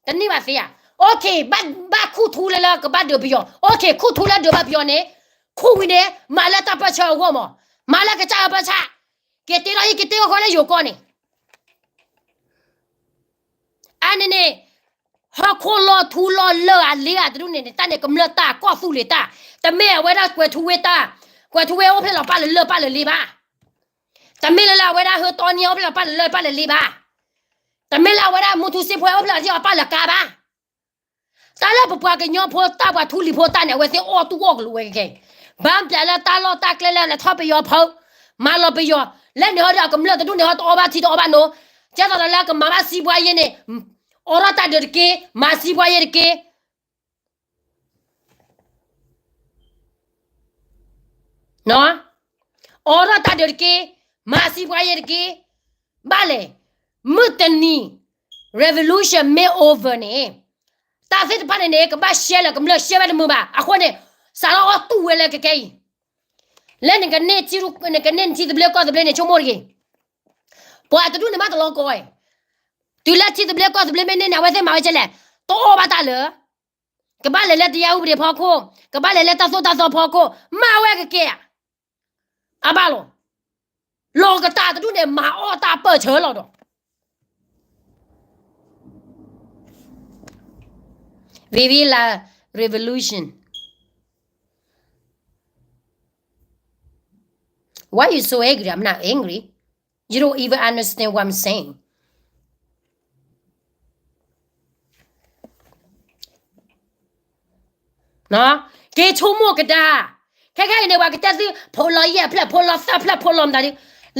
တန့ၢ်ဘၣ်သ့ဧါ. အိၣ်ခ့ ဘၣ်ခူၣ်ထူလၢလၢကဘၣ်ဒုးပယီၤ, အိၣ်ခ့ ခူၣ်ထူလၢဒုးဘၣ်ပယီၤန့ၣ်, ခူၣ်ဝံၤန့ၣ် မၤလၢတၢ်ပၢၢ်ဆၢအဂီၢ်မး, မၤလၢကစၢ်အပၢဆၣ်, က့ၤတ့ထီၣ်အံၤ က့ၤတ့အီၣ်ဃီလၢယိၤကီၢ်န့ၣ် အန့ၣ်န့ၣ် ဟီၣ်ခိၣ်လီၢ်ထူလီၢ်လၢအလ့အတဒူၣ်န့ၣ်န့ၣ် တၢ်န့ၣ်ကမျၢၢ်တၢ်ကီၢ်သူလ့ၤတၢ်, တမ့ၢ်အဝဲဒၣ်ကွဲၤထူဝ့တၢ်, ကွဲၤထူဝ့အိၣ်ဖျဲၣ်လီၤပၢ်လၢလၢပၢ်လၢလ့ဘၣ်. တမ့ၢ်လၢလၢအဝဲဒၣ်ဟၢတီနံၤအိၣ်ဖျဲၣ်လီၤပၢ်လၢလၢပၢ်လၢလ့ဘၣ်. တမ့ၢ်လၢအဝဲဒၣ်မူထူစ့ဖိအိၣ်ဖျဲၣ်လီၤပၢ်လၢကါဘၣ်. တၢ်လၢပပှၤကညီဖိတၢ်ပှၤထူလံၤဖိတၢ်န့ၣ် အဝဲသ့ၣ်အီၣ်တူၢ်အီၣ်ကလူးဝဲကဲ, ဘၣ်ပျးလၢတၢ်လီၢ်တၢ်ကျဲလၢလဲၤထီၣ်ပယီၤဖီ, မၤလီၤပယီၤ, လၢန့ၣ်ဟီဒီးအကမျၢၢ်တဒူၣ်န့ၣ်ဟီတအီၣ်ဘၣ်ထံတအီၣ်ဘၣ်နိ, ကဲသိးဒီးလၢကမၤဘၣ်စံးဘှါယ့န့ၣ်, အိးထီၣ်တၢ်ဒုးတက့ၢ်, မၤစံးဘှါယ့တက့ၢ် အိးထီၣ်တၢ်ဒုးတက့ၢ်, မၤစံးဘှါယ့တက့ၢ်, ဘၣ်လဲၣ်, မုၢ်တနံၤ revolution မ့ၢ် over န့ၣ်, တၢ်သ့ၣ်တဖၣ်န့ၣ်န့ၣ် ကဘၣ်ရှဲလၢကမျၢၢ်ရှဲဝဲတမုာ်ဘၣ်. အဃိန့ၣ် စးထီၣ်အီၣ်တူၢ်ဝဲလၢကကဲအံၤ, လၢနကန့ၢ်, နကန့ၢ်ထံသဘျ့ကီၢ်သဘျ့န့ၣ် ဆိကမိၣ်တဂ့ၤ, ပှၤတဒူၣ်န့ၣ်မးတလီၤကီး, တုၤလၢထံသဘျ့ကီၢ်သဘျ့မ့ၢ်န့ၢ်န့ၣ် အဝဲသ့ၣ်မၤဝဲကဲလဲၣ်, တအီၣ်ဘၣ်တၢ်လၢ ကဘၣ်လဲၤလၢတရားဥပဒေဖီခိၣ်, ကဘၣ်လဲၤလၢတၢ်သိၣ်တၢ်သီဖီခိၣ်, မၤဝဲကကဲဧါ, အဘၣ်လီၤ. လီၤကတၢ်တဒူၣ်န့ၣ် မၤအီၣ်တၢ်ပၢၢ်ဆၢလီၤဒီး Viva la revolution. Why you so angry? I'm not angry. You don't even understand what I'm saying. က့ၤဆိကမိၣ်ကဒါ, ခဲခဲအံၤန့ၣ် ပှၤကတဲသု ဖိးလီၤယဲၢ်ဖျၢၣ် ဖိးလီၤသၢဖျၢၣ် ဖိးလီၤမတၤဒု,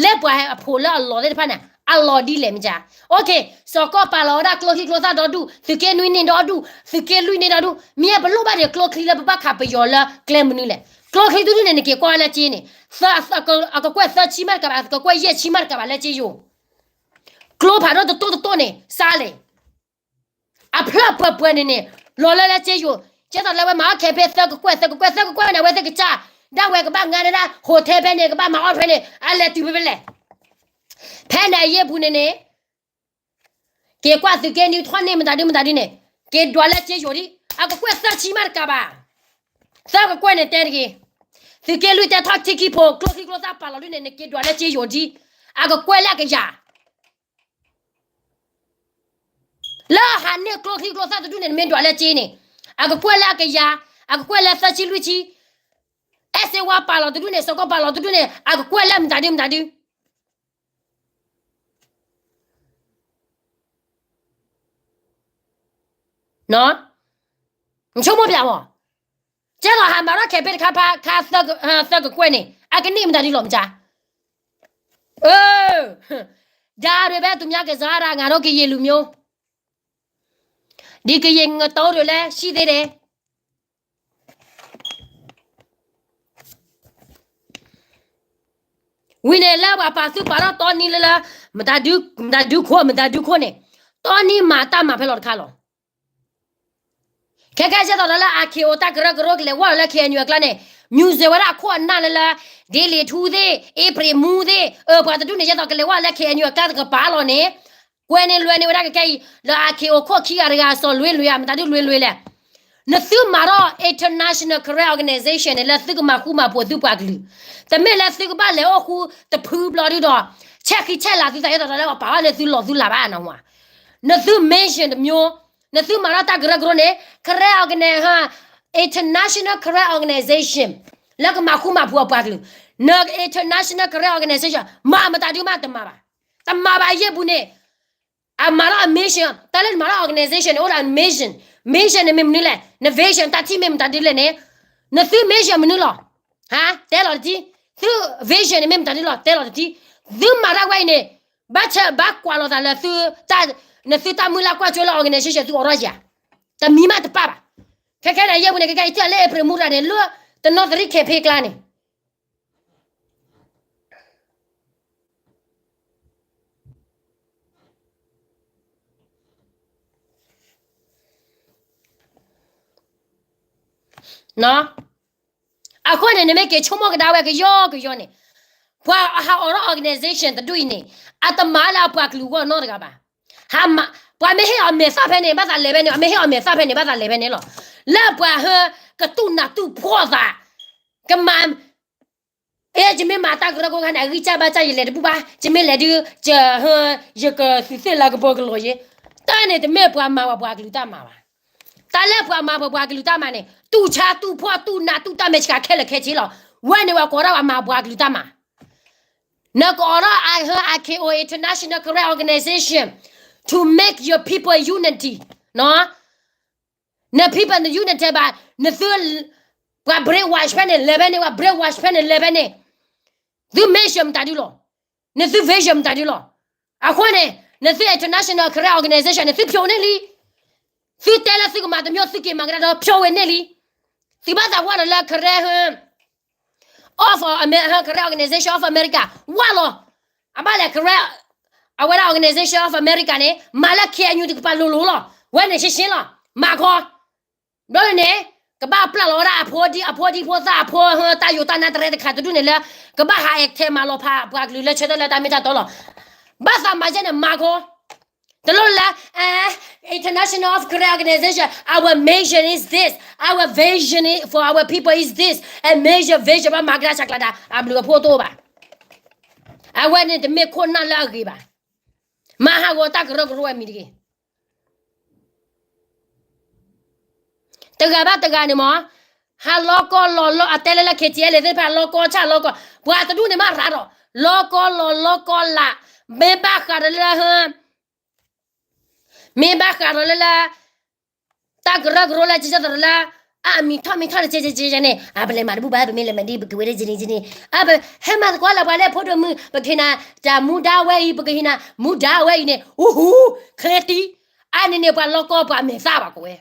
လၢပှၤအဖိးလၢအလီၤသ့ၣ်တဖၣ်န့ၣ် အလီၤဒ်လဲၣ်မ့ၢ်ကါ. အိၣ်ခ့, စီၤကီၢ်ပာ်လီၤဝဲဒၣ်ကျိချံကျိသၣ်ဒီဒူၣ်, သုးက့နွံန့ၢ်ဒီဒူၣ်, သုးက့လွံၢ်န့ၢ်ဒီဒူၣ်, မ့ၢ်ပလိၣ်ဘၣ်န့ၣ် ကျိချံလၢပဘၣ်ခးပယီၤလၢကျဲမနုၤလဲၣ်. ကျိချံတဒူၣ်န့ၣ် နက့ၤကွၢ်လၢက့န့ၣ်, အကကွဲၢ်သၢဆံမးတကးဘၣ်, အကကွဲၢ်ယဲၢ်ဆံမးတကးဘၣ်လၢက့ယိာ်, ကျိဖးဒိၣ်တတိၢ်တတိၢ်န့ၣ် စးလဲၣ် အဖျၢၣ်ပှဲၤပှဲၤန့ၣ်န့ၣ် လီၤလၢလၢက့ယိာ်, ကဲသိးလၢဝဲမၤအီၣ်ခဲဖဲသၢကကွဲၢ် သၢကကွဲၢ် သၢကကွဲၢ်န့ၣ် အဝဲသ့ၣ်ကစၢ်, ဒၣ်ဝဲကဘၣ်ငါဒၣ် hotel ဖဲန့ၣ် ကဘၣ်မၤအီၣ်ဖဲန့ၣ် အလဲၤတုၤဖဲဖဲလဲၣ်. ဖဲန့ၣ်အယ့ၢ်ပူၤန့ၣ်န့ၣ် က့ၤကွၢ်သုးက့နွံထီၣ်န့ၢ်မတၤဒုမတၤဒုန့ၣ် က့ၤဒွးလၢက့ယိာ်ဒံး, အကကွဲၢ်သၢဆံမးတကးဘၣ်, သၢကကွဲၢ်န့ၣ်တဲတဂ့ၤ, သုးက့လွံၢ်တဲထီၣ်ထံခံဖိ ကျိချံကျိသၣ်ပာ်လီၤဒုန့ၣ် နက့ၤဒွးလၢက့ယိာ်ဒံး, အကကွဲၢ်လၢအကယၤ လၢအဟးန့ၢ်ကျိချံကျိသၣ်တဒူၣ်န့ၣ် နမ့ၢ်ဒွးလၢက့န့ၣ် အကကွဲၢ်လၢအကယၤ, အကကွဲၢ်လၢသၢဆံလွံၢ်ဆံ, အဲၣ်စ့ဝါပာ်လီၤတဒူၣ်န့ၣ် စီၤကီၢ်ပာ်လီၤတဒူၣ်န့ၣ် အကကွဲၢ်လၢမတၤဒုမတၤဒု နဆိကမိၣ်ပျးမး, ကဲသိးဟးမၤထီၣ်ခဲဖဲတခါဖးခါသၢကကွဲၢ်န့ၣ် အကန့ၢ်မတၤဒုလီၤမ့ၢ်ကါ. ဒါတွေပဲ သူများကစားတာ ငါတို့ကရင်လူမျိုး. ဒီကရင်ငတိုးတွေလည်းရှိသေးတယ်. ဝံၤန့ၣ်လၢပှၤပာ်သုပာ်ထီၣ်တီနံလၢလၢ မတၤဒုခိၣ် မတၤဒုခိၣ်န့ၣ် တီနံမၤတၢ်မၤဖဲလီၤတခါလီၤ. ခဲခဲဆဲသိးဒီးလၢ အါခ့အိ တၢ်ကရၢကရိကလဲၤဝဲလၢ ခ့ၣ်အဲၣ်ယူၣ် အကျါန့ၣ် မံၤစၢၤဝဲဒၣ်အခိၣ်အနၢ်လၢလၢ ဒ့လ့ၤထူသ့ၣ် အ့ဖြ့ၣ်မူသ့ၣ် အၢ ပှၤတဒူၣ်န့ၣ် ဆဲသိးကလဲၤဝဲလၢ ခ့ၣ်အဲၣ်ယူၣ် အကျါတကပၤလီၤန့ၣ် ကွဲန့ၢ်လွဲန့ၢ်ဝဲဒၣ်ကကဲအံၤ လၢ အါခ့အိ ခိၣ်ခံဂၤတဂၤ စီၤလွ့လွ့ဧါ မတၤဒုလွ့လွ့လဲၣ်. နသုမၤထီၣ် international Karen organization န့ၣ် လၢသုကမၤဃူမၤဖိးသုပှၤကလုာ်, တမ့ၢ်လၢသုကဘၣ်လဲၤအိၣ်ဃူတဖုဘျီဒုဒီး ဆဲးဃံဆဲးလၤသုသး ဆဲသိးဒီးလၢပှၤပာ်ထီၣ်န့ၢ်သုလီၤသုလၤဘၣ်နဟူဧါ. နသု mission တမျိုး, နသုမၤထီၣ်တၢ်ကရၢကရိန့ၣ် Karen Organ-, international Karen organization လၢကမၤဃူမၤဖိးအပှၤကလုာ်, န international Karen organization မၤမတၤဒုမးတမၤဘၣ်, တမၤဘၣ်အယဲၢ်ပူၤန့ၣ် အမၤထီၣ်အ mission, တၢ်လၢနမၤထီၣ် organization န့ၣ် အိၣ်ဒီး mission, mission န့ၣ်မ့ၢ်မနုၤလဲၣ်, န vision တၢ်ထံၣ်မ့ၢ်မတၤဒ်လဲၣ်န့ၣ်, နသု mission မနုၤလီၤ, ဟါ, တဲလီၤတထံၣ်, သု vision န့ၣ်မ့ၢ်မတၤဒ်လီၤ တဲလီၤတထံၣ်, သုမၤတၢ်ဝဲအံၤန့ၣ် ဘၣ်ဆၢဘၣ်ကွၢ်လိာ်သးလၢသု နသုတၢ်မုၢ်လၢ်ကွၢ်စိလၢ organization သုအိးထီၣ်ဧါ, တမံၤမးတပၣ်ဘၣ်. ခဲခဲန့ၣ် ယဲၢ်ပူၤန့ၣ် ကကဲအံၤ တၢ်လၢ အ့ဖြ့ၣ်မူရၤန့ၣ် လၢတနီသရံၣ် campaign ကျါန့ၣ် အဃိန့ၣ် နမ့ၢ်က့ၤဆိကမိၣ်ကဒါဝဲကယီကယီန့ၣ်, ပှၤဟးအိးထီၣ် organization တဒူၣ်အံၤန့ၣ် အတမၤလၢအပှၤကလုာ်ဂီၢ်နီတဂၤဘၣ်. ပှၤမ့ၢ်ဟ့ၣ်အီၤမဲာ်သၣ်ဖဲန့ၣ် ဘၣ်သးလဲၤဖဲန့ၣ်, အမ့ၢ်ဟ့ၣ်အီၤမဲာ်သၣ်ဖဲန့ၣ် ဘၣ်သးလဲၤဖဲန့ၣ်လီၤ. လၢပှၤဟၢကတူၢ်နးတူၢ်ဖှီၣ်သး, ကမၤ အဲ ယမ့ၢ်မၤတၢ်ကရၢကရိခါန့ၣ် အဂံၢ်စၢ်ဘါစၢ် ယလဲၤတဘူၣ်ဘၣ်, ယမ့ၢ်လဲၤဒုး ယ ယကသုးသ့ၣ်လၢကပၢၤကလီၤယ့, တၢ်န့ၣ်တမ့ၢ်ပှၤမၤပှၤကလုာ်တၢ်မၤဘၣ်. တၢ်လၢပှၤမၤပှၤကလုာ်တၢ်မၤန့ၣ် တူၢ်ဆါတူၢ်ဖှီၣ် တူၢ်နးတူၢ်တၢ်မဲာ်ဆှးခဲလၢာ်ခဲဆ့လီၤ. ဝဲန့ၣ်ဝဲကိးထီၣ်ပှၤမၤပှၤကလုာ်တၢ်မၤ. နကအိးထီၣ် အ အါခ့အိ international Karen organization to make your people unity, န people unity ဘၣ်, နသု ပှၤ brainwash ဖဲန့ၣ် လဲၤဖဲန့ၣ်, ပှၤ brainwash ဖဲန့ၣ် လဲၤဖဲန့ၣ်, သု mission မတၤဒုလီၤ, နသု vision မတၤဒုလီၤ. အဃိန့ၣ် နသု international Karen organization န့ၣ် သုဖျိးန့ၢ်လံ. သုတဲလၢသုကမၤတမျိုး သုက့ၤမၤကဒါဒီး ဖျိးဝဲန့ၢ်လံ. သုဘၣ်သးဝဲဒီးလၢ Karen of Amer-, Karen Organization of America ဝဲလီၤ. အဘၣ်လဲၣ် Karen အဝဲဒၣ် Organization of America န့ၣ် မၤလၢ ခ့ၣ်အဲၣ်ယူၣ် တကပၤလိၤလိၤလီၤ. ဝဲန့ၣ်ရှင်းရှင်းလီၤ. မၤခီ ဘျီန့ၣ် ကဘၣ်ပျၢ်လီၤဝဲဒၣ်အဖိဒံ အဖိဒံဖိသၣ် အဖိဟၢ တၢ်ယိၤတၢ်နါတရဲတခါတဒူၣ်န့ၣ်လၢ ကဘၣ်ဟး attack မၤလီၤဖးပှၤကလုာ်လၢဆၢထၢၣ်လၢတၢ်မ့ၢ်တၢ်တီလီၤ. ဘၣ်သးမၤယဲန့ၣ် မၤခီ တလိၣ်လၢ International of Karen Organization, our mission is this, our vision is, for our people is this, and major vision ဘၣ်မၤကဒါဆးကျါဒၣ် အဘျုးအဖှိၣ်တအိၣ်ဘၣ်. အဝဲန့ၣ်တမ့ၢ်ခိၣ်နၢ်လၢအဂ့ၤဘၣ်. မၤဟးဂီၤတၢ်ကရၢကရိဝဲမံၤတဂ့ၤ. တဂၤဘၣ်တဂၤန့ၣ်မ့ၢ် ဟးလီၤကီလီၤလီၤ အတဲလၢလၢ ခ့ၣ်ထံၣ်အဲၣ်လ့ၣ်သ့ၣ်တဖၣ် လီၤကီဆၣ်လီၤကီ, ပှၤတဒူၣ်န့ၣ်မ့ၢ်ရၤဒီး လီၤကီလီၤလီၤကီလၢ်, မ့ၢ်ဘၣ်ဃးဒီးလၢ မ့ၢ်ဘၣ်ဃးဒီးလၢလၢ တၢ်ကရၢကရိလၢ ကစၢ်သရၢလၢ အမံၤထီၣ်မံၤထီၣ်တကဲကဲကဲန့ၣ် အပလဲၤမၤတဘူၣ်ဘၣ် ပမ့ၢ်လဲၤမၤဒ် ပကဝဲဒ်ကန့ၣ်ကန့ၣ်, အပဟဲမၤသကိးလၢပှၤလၢဖိဒိၣ်မုၣ် ပကဟ့ၣ်နၤတၢ်မူဒါဝဲအံၤ ပကဟ့ၣ်နၤမူဒါဝဲအံၤန့ၣ် အူဟူ ချ့တံ, အါန့ၣ်န့ၣ် ပှၤလီၤကီပှၤမဲာ်သၣ်ဘၣ်ကဝဲ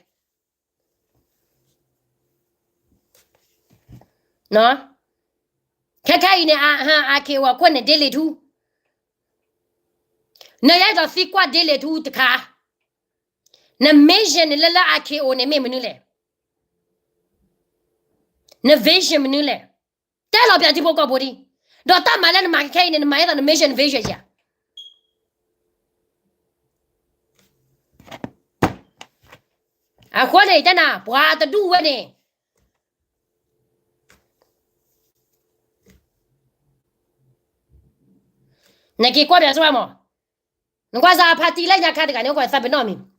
ခဲခဲအံၤန့ၣ် အါခ့အိအခိၣ်န့ၣ် ဒ့လ့ၤထူ, နယဲဒီးသံကွၢ်ဒ့လ့ၤထူတခါ, န mission န့ၣ်လၢလၢ အါခ့အိန့ၣ်မ့ၢ်မနုၤလဲၣ်, န vision မနုၤလဲၣ်, တဲလီၤပျးထံဖိကီၢ်ဖိဒံး, ဒီးတၢ်မၤလၢနမၤခဲခဲအံၤန့ၣ် နမၤဒ်သိးန mission vision ဧါ. အဃိန့ၣ် တဲနၤ ပှၤတဒူၣ်ဝဲန့ၣ် နက့ၤကွၢ်ပျးစၢ်မး, နကွၢ်စၢ်ဖါတံၢ်လၢညါခါတဂၤန့ၣ် ကွၢ်သးပ့ၤနီၣ်မံၤ,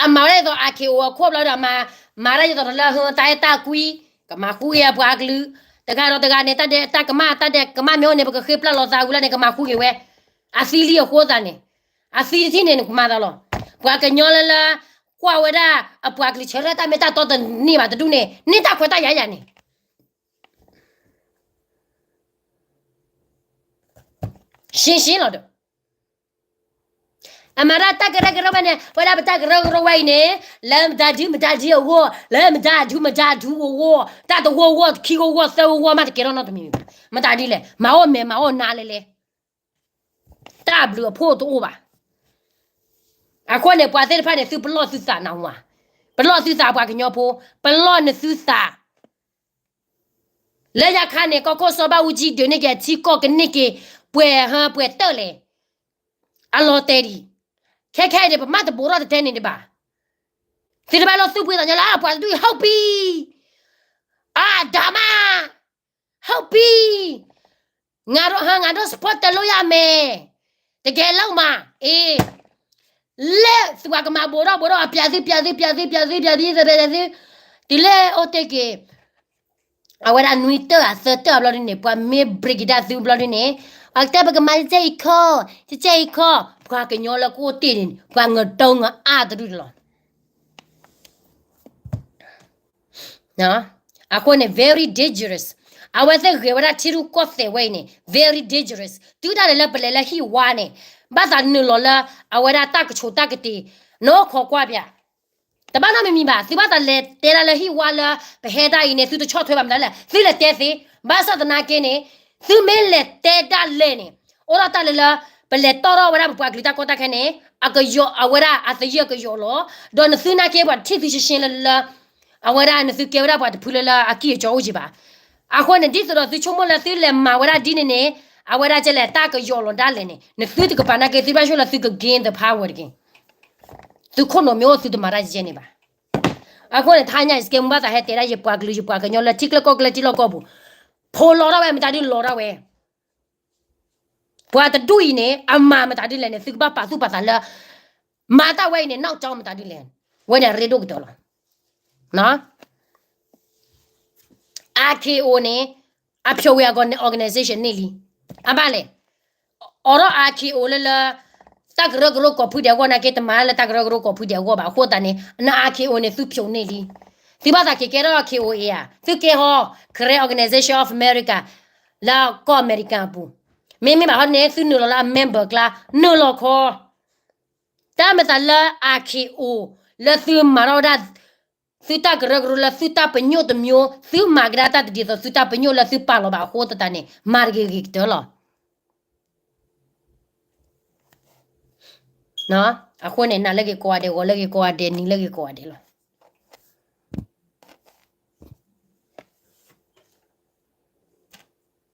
အမၤဝဲဒ်သိး အါခ့အိအခိၣ်ဘျီဒီး မၤဒ်သိးလၢ တၢ်အဲၣ်တၢ်ကွံ, ကမၤဃူက့ၤအပှၤကလုာ်, တဂၤဒီးတဂၤန့ၣ် တၢ်ဒဲးတၢ်ကမၣ် တၢ်ဒဲးကမၣ်မ့ၢ်အိၣ်န့ၣ် ပကဃ့ပျၢ်လိာ်သးဝံၤလီၤန့ၣ် ကမၤဃူက့ၤဝဲ, အသံလံအဃိသတးန့ၣ်, အသံတထံၣ်န့ၣ် နကမၤသးလီၤ, ပှၤကညီလၢလၢ ကွၢ်ဝဲဒၣ် အပှၤကလုာ်ဆၢထၢၣ်တၢ်မ့ၢ်တၢ်တီတန့ၢ်ဘၣ်တဒူၣ်န့ၣ် န့ၢ်တၢ်ခွဲးတၢ်ယာ်ယၤန့ၣ် အ ရှင်းရှင်းလီၤဒီး အမၤတၢ်တၢ်ကရၢကရိဘၣ်န့ၣ် ပဝဲဒၣ်ပတၢ်ကရၢကရိဝဲအံၤန့ၣ် လၢမတၤဒုမတၤဒုအဂီၢ်, လၢမတၤဒုမတၤဒုအဂီၢ်, တၢ်တဂီၢ်ဂီၢ်, ခံဂီၢ်ဂီၢ်, သၢဂီၢ်ဂီၢ်မး တကဲထီၣ်နီတမံၤမံၤဘၣ်. မတၤဒ်လဲၣ်, မၤအီၣ်မဲာ်မၤအီၣ်နါလဲလဲ, တၢ်ဘျုးအဖှိၣ်တအိၣ်ဘၣ်. အဃိန့ၣ် ပှၤသ့ၣ်တဖၣ်န့ၣ် သုပလီၢ်သုသးနဝၤ, ပလီၢ်သုသးပှၤကညီဖိ, ပလီၢ်နသုသး လၢညါခါန့ၣ် ကီၢ်ခိၣ်စီၤဘၣ်အူကၠံဒုးန့ၢ်က့ၤအထံကီၢ်ကန့ၢ်က့ၤ ပှဲၤဟၢပှဲၤတၢၢ်လဲၣ်, အလီၤတဲာ်ဒံး, ခဲခဲအံၤန့ၣ် ပမ့ၢ်တဘိးထီၣ်တတဲန့ၣ်တဘၣ်, သုတဘၣ်လီၤသူၣ်ဖှံသးညီလၢ ပှၤတဒူၣ်အံၤ ဟုတ်ပြီ, အါ ဒါမှ ဟုတ်ပြီ, ငါတို့ ဟါ ငါတို့ support တလုပ်ရမယ်, တကယ်လုပ်မှာ, အေး, လၢသုပှၤကမၤဘိးထီၣ်ဘိးထီၣ် ပျးသု ပျးသု ပျးသု ပျးသု ပျးသု ပျးသု, တုၤလၢအိၣ်တ့ၢ်က့ၤ အဝဲဒၣ်နွံတၢၢ်အသၢတၢၢ်အဘျီဒ်န့ၣ် ပှၤမ့ၢ် break ဒၣ်သုဘျီဒ်န့ၣ်, အကတၢၢ်ပကမၤတစဲးအံၤခီ, တစဲးအံၤခီ, ပှၤကညီလၢကအိၣ်တ့ၢ်န့ၣ် ပှၤငတီငအါတဒူၣ်တလီၤ. အဃိန့ၣ် very dangerous, အဝဲသ့ၣ်ဂဲၤဝဲဒၣ်ထံရူၢ်ကီၢ်သဲးဝဲအံၤန့ၣ် very dangerous, တုၤဒၣ်လဲာ်လၢပလဲၤလၢဟံၣ်ဝါန့ၣ် ဘၣ်သးနုာ်လီၤလၢ အဝဲဒၣ်တၢ်ကဆိးတၢ်ကတ့ၤ, နီၢ်ခိးကွၢ်ပၠး တဘၣ်နီတမံၤမံၤဘၣ်, သုဘၣ်သးလဲၤတဲဒၣ်လၢဟံၣ်ဝါလၢ ပဟဲဒၣ်အံၤန့ၣ် သုတဆီၣ်ထွဲဘၣ်မတၤလဲၣ်, သုလဲၤတဲသ့, ဘၣ်ဆၣ်သနာ်က့န့ၣ် သုမ့ၢ်လဲၤတဲဒၣ်လဲာ်န့ၣ် အိၣ်ဒီးတၢ်လၢလၢ ပလဲၤတီၣ်ထီၣ်ဝဲဒၣ်ပပှၤကလုာ်တၢ်ကီတၢ်ခဲန့ၣ် အကယီၤအဝဲဒၣ်အသယုၢ်အကယီၤလီၤ, ဒီးနသုနာ်က့ပှၤထံၣ်သုရှဲရှဲလၢလၢ အဝဲဒၣ်နသုကဲဝဲဒၣ်ပှၤတဖုလၢလၢအကံၢ်အကီအိၣ်က့ဘၣ်. အဃိန့ၣ် ဒ်သိးဒီးသုဆိကမိၣ်လၢသုလဲၤမၤဝဲဒၣ်ဒ်န့ၣ်န့ၣ် အဝဲဒၣ်ကလဲၤတၢ်ကယီၤလီၤဒၣ်လဲာ်န့ၣ် နသုတကပၤနာ်က့ သုတဘၣ်ဆိၣ်လၢသုက gain the power တက့ၢ်. သုခိၣ်နူာ်မ့ၢ်အိၣ်သုတမၤတၢ်ယဲန့ၣ်ဘၣ်. အဃိန့ၣ် တဟါညါအံၤ စကဲမူဘၣ်သးဟဲတဲဒၣ်ယပှၤကလုာ်ယပှၤကညီလၢထံကျၢၢ်ကီၢ်ကျၢၢ်ထံလီၢ်ကီၢ်ပူၤ, ဖိလီၤထီၣ်ဝဲ မတၤဒုလီၤထီၣ်ဝဲ ပှၤတဒူၣ်အံၤန့ၣ် အမၤမတၤဒ်လဲၣ်န့ၣ် သုကဘၣ်ပာ်သူၣ်ပာ်သးလၢ မၤတၢ်ဝဲအံၤန့ၣ် နောက်ကြောင်း မတၤဒ်လဲၣ်, ဝဲန့ၣ်အရ့ဒိၣ်ကတၢၢ်လီၤ. RKO န့ၣ် အဖျိးဝဲအဂီၢ်န့ၣ် organization န့ၢ်လံ. အဘၣ်လဲၣ်, အိးထီၣ် RKO လၢလၢ တၢ်ကရၢကရိကိးဖုဒဲးအဂီၢ်နာ်က့ တမၤလၢတၢ်ကရၢကရိကိးဖုဒဲးအဂီၢ်ဘၣ်. အဃိသတးန့ၣ် န RKO န့ၣ် သုဖျိးန့ၢ်လံ. သုဘၣ်သးက့ၤကဲထီၣ် KOA ဧါ, သုကဲဟီ Karen Organization of America လၢကီၢ်အမဲရကၤအပူၤ, မ့မ့ၢ်ဘၣ်ဟီန့ၣ် သုနုာ်လီၤလၢအ member ကျါ နုာ်လီၤခီ တၢ်မၤသးလၢ RKO လၢသုမၤထီၣ်ဝဲဒၣ် သုတၢ်ကရၢကရိလၢသုတၢ်ပညိၣ်တမျိုး, သုမၤကဒါတၢ်တဒ်သိးသုတၢ်ပညိၣ်လၢသုပာ်လီၤဘၣ်အဃိသတးန့ၣ် မၤတဂ့ၤဂ့ၤကတၢၢ်လီၤ. အဃိန့ၣ် နၤလၢဂ့ၤကိးဂၤဒဲး, ဂီၤလၢဂ့ၤကိးဂၤဒဲး, နံၤလၢဂ့ၤကိးဂၤဒဲးလီၤ.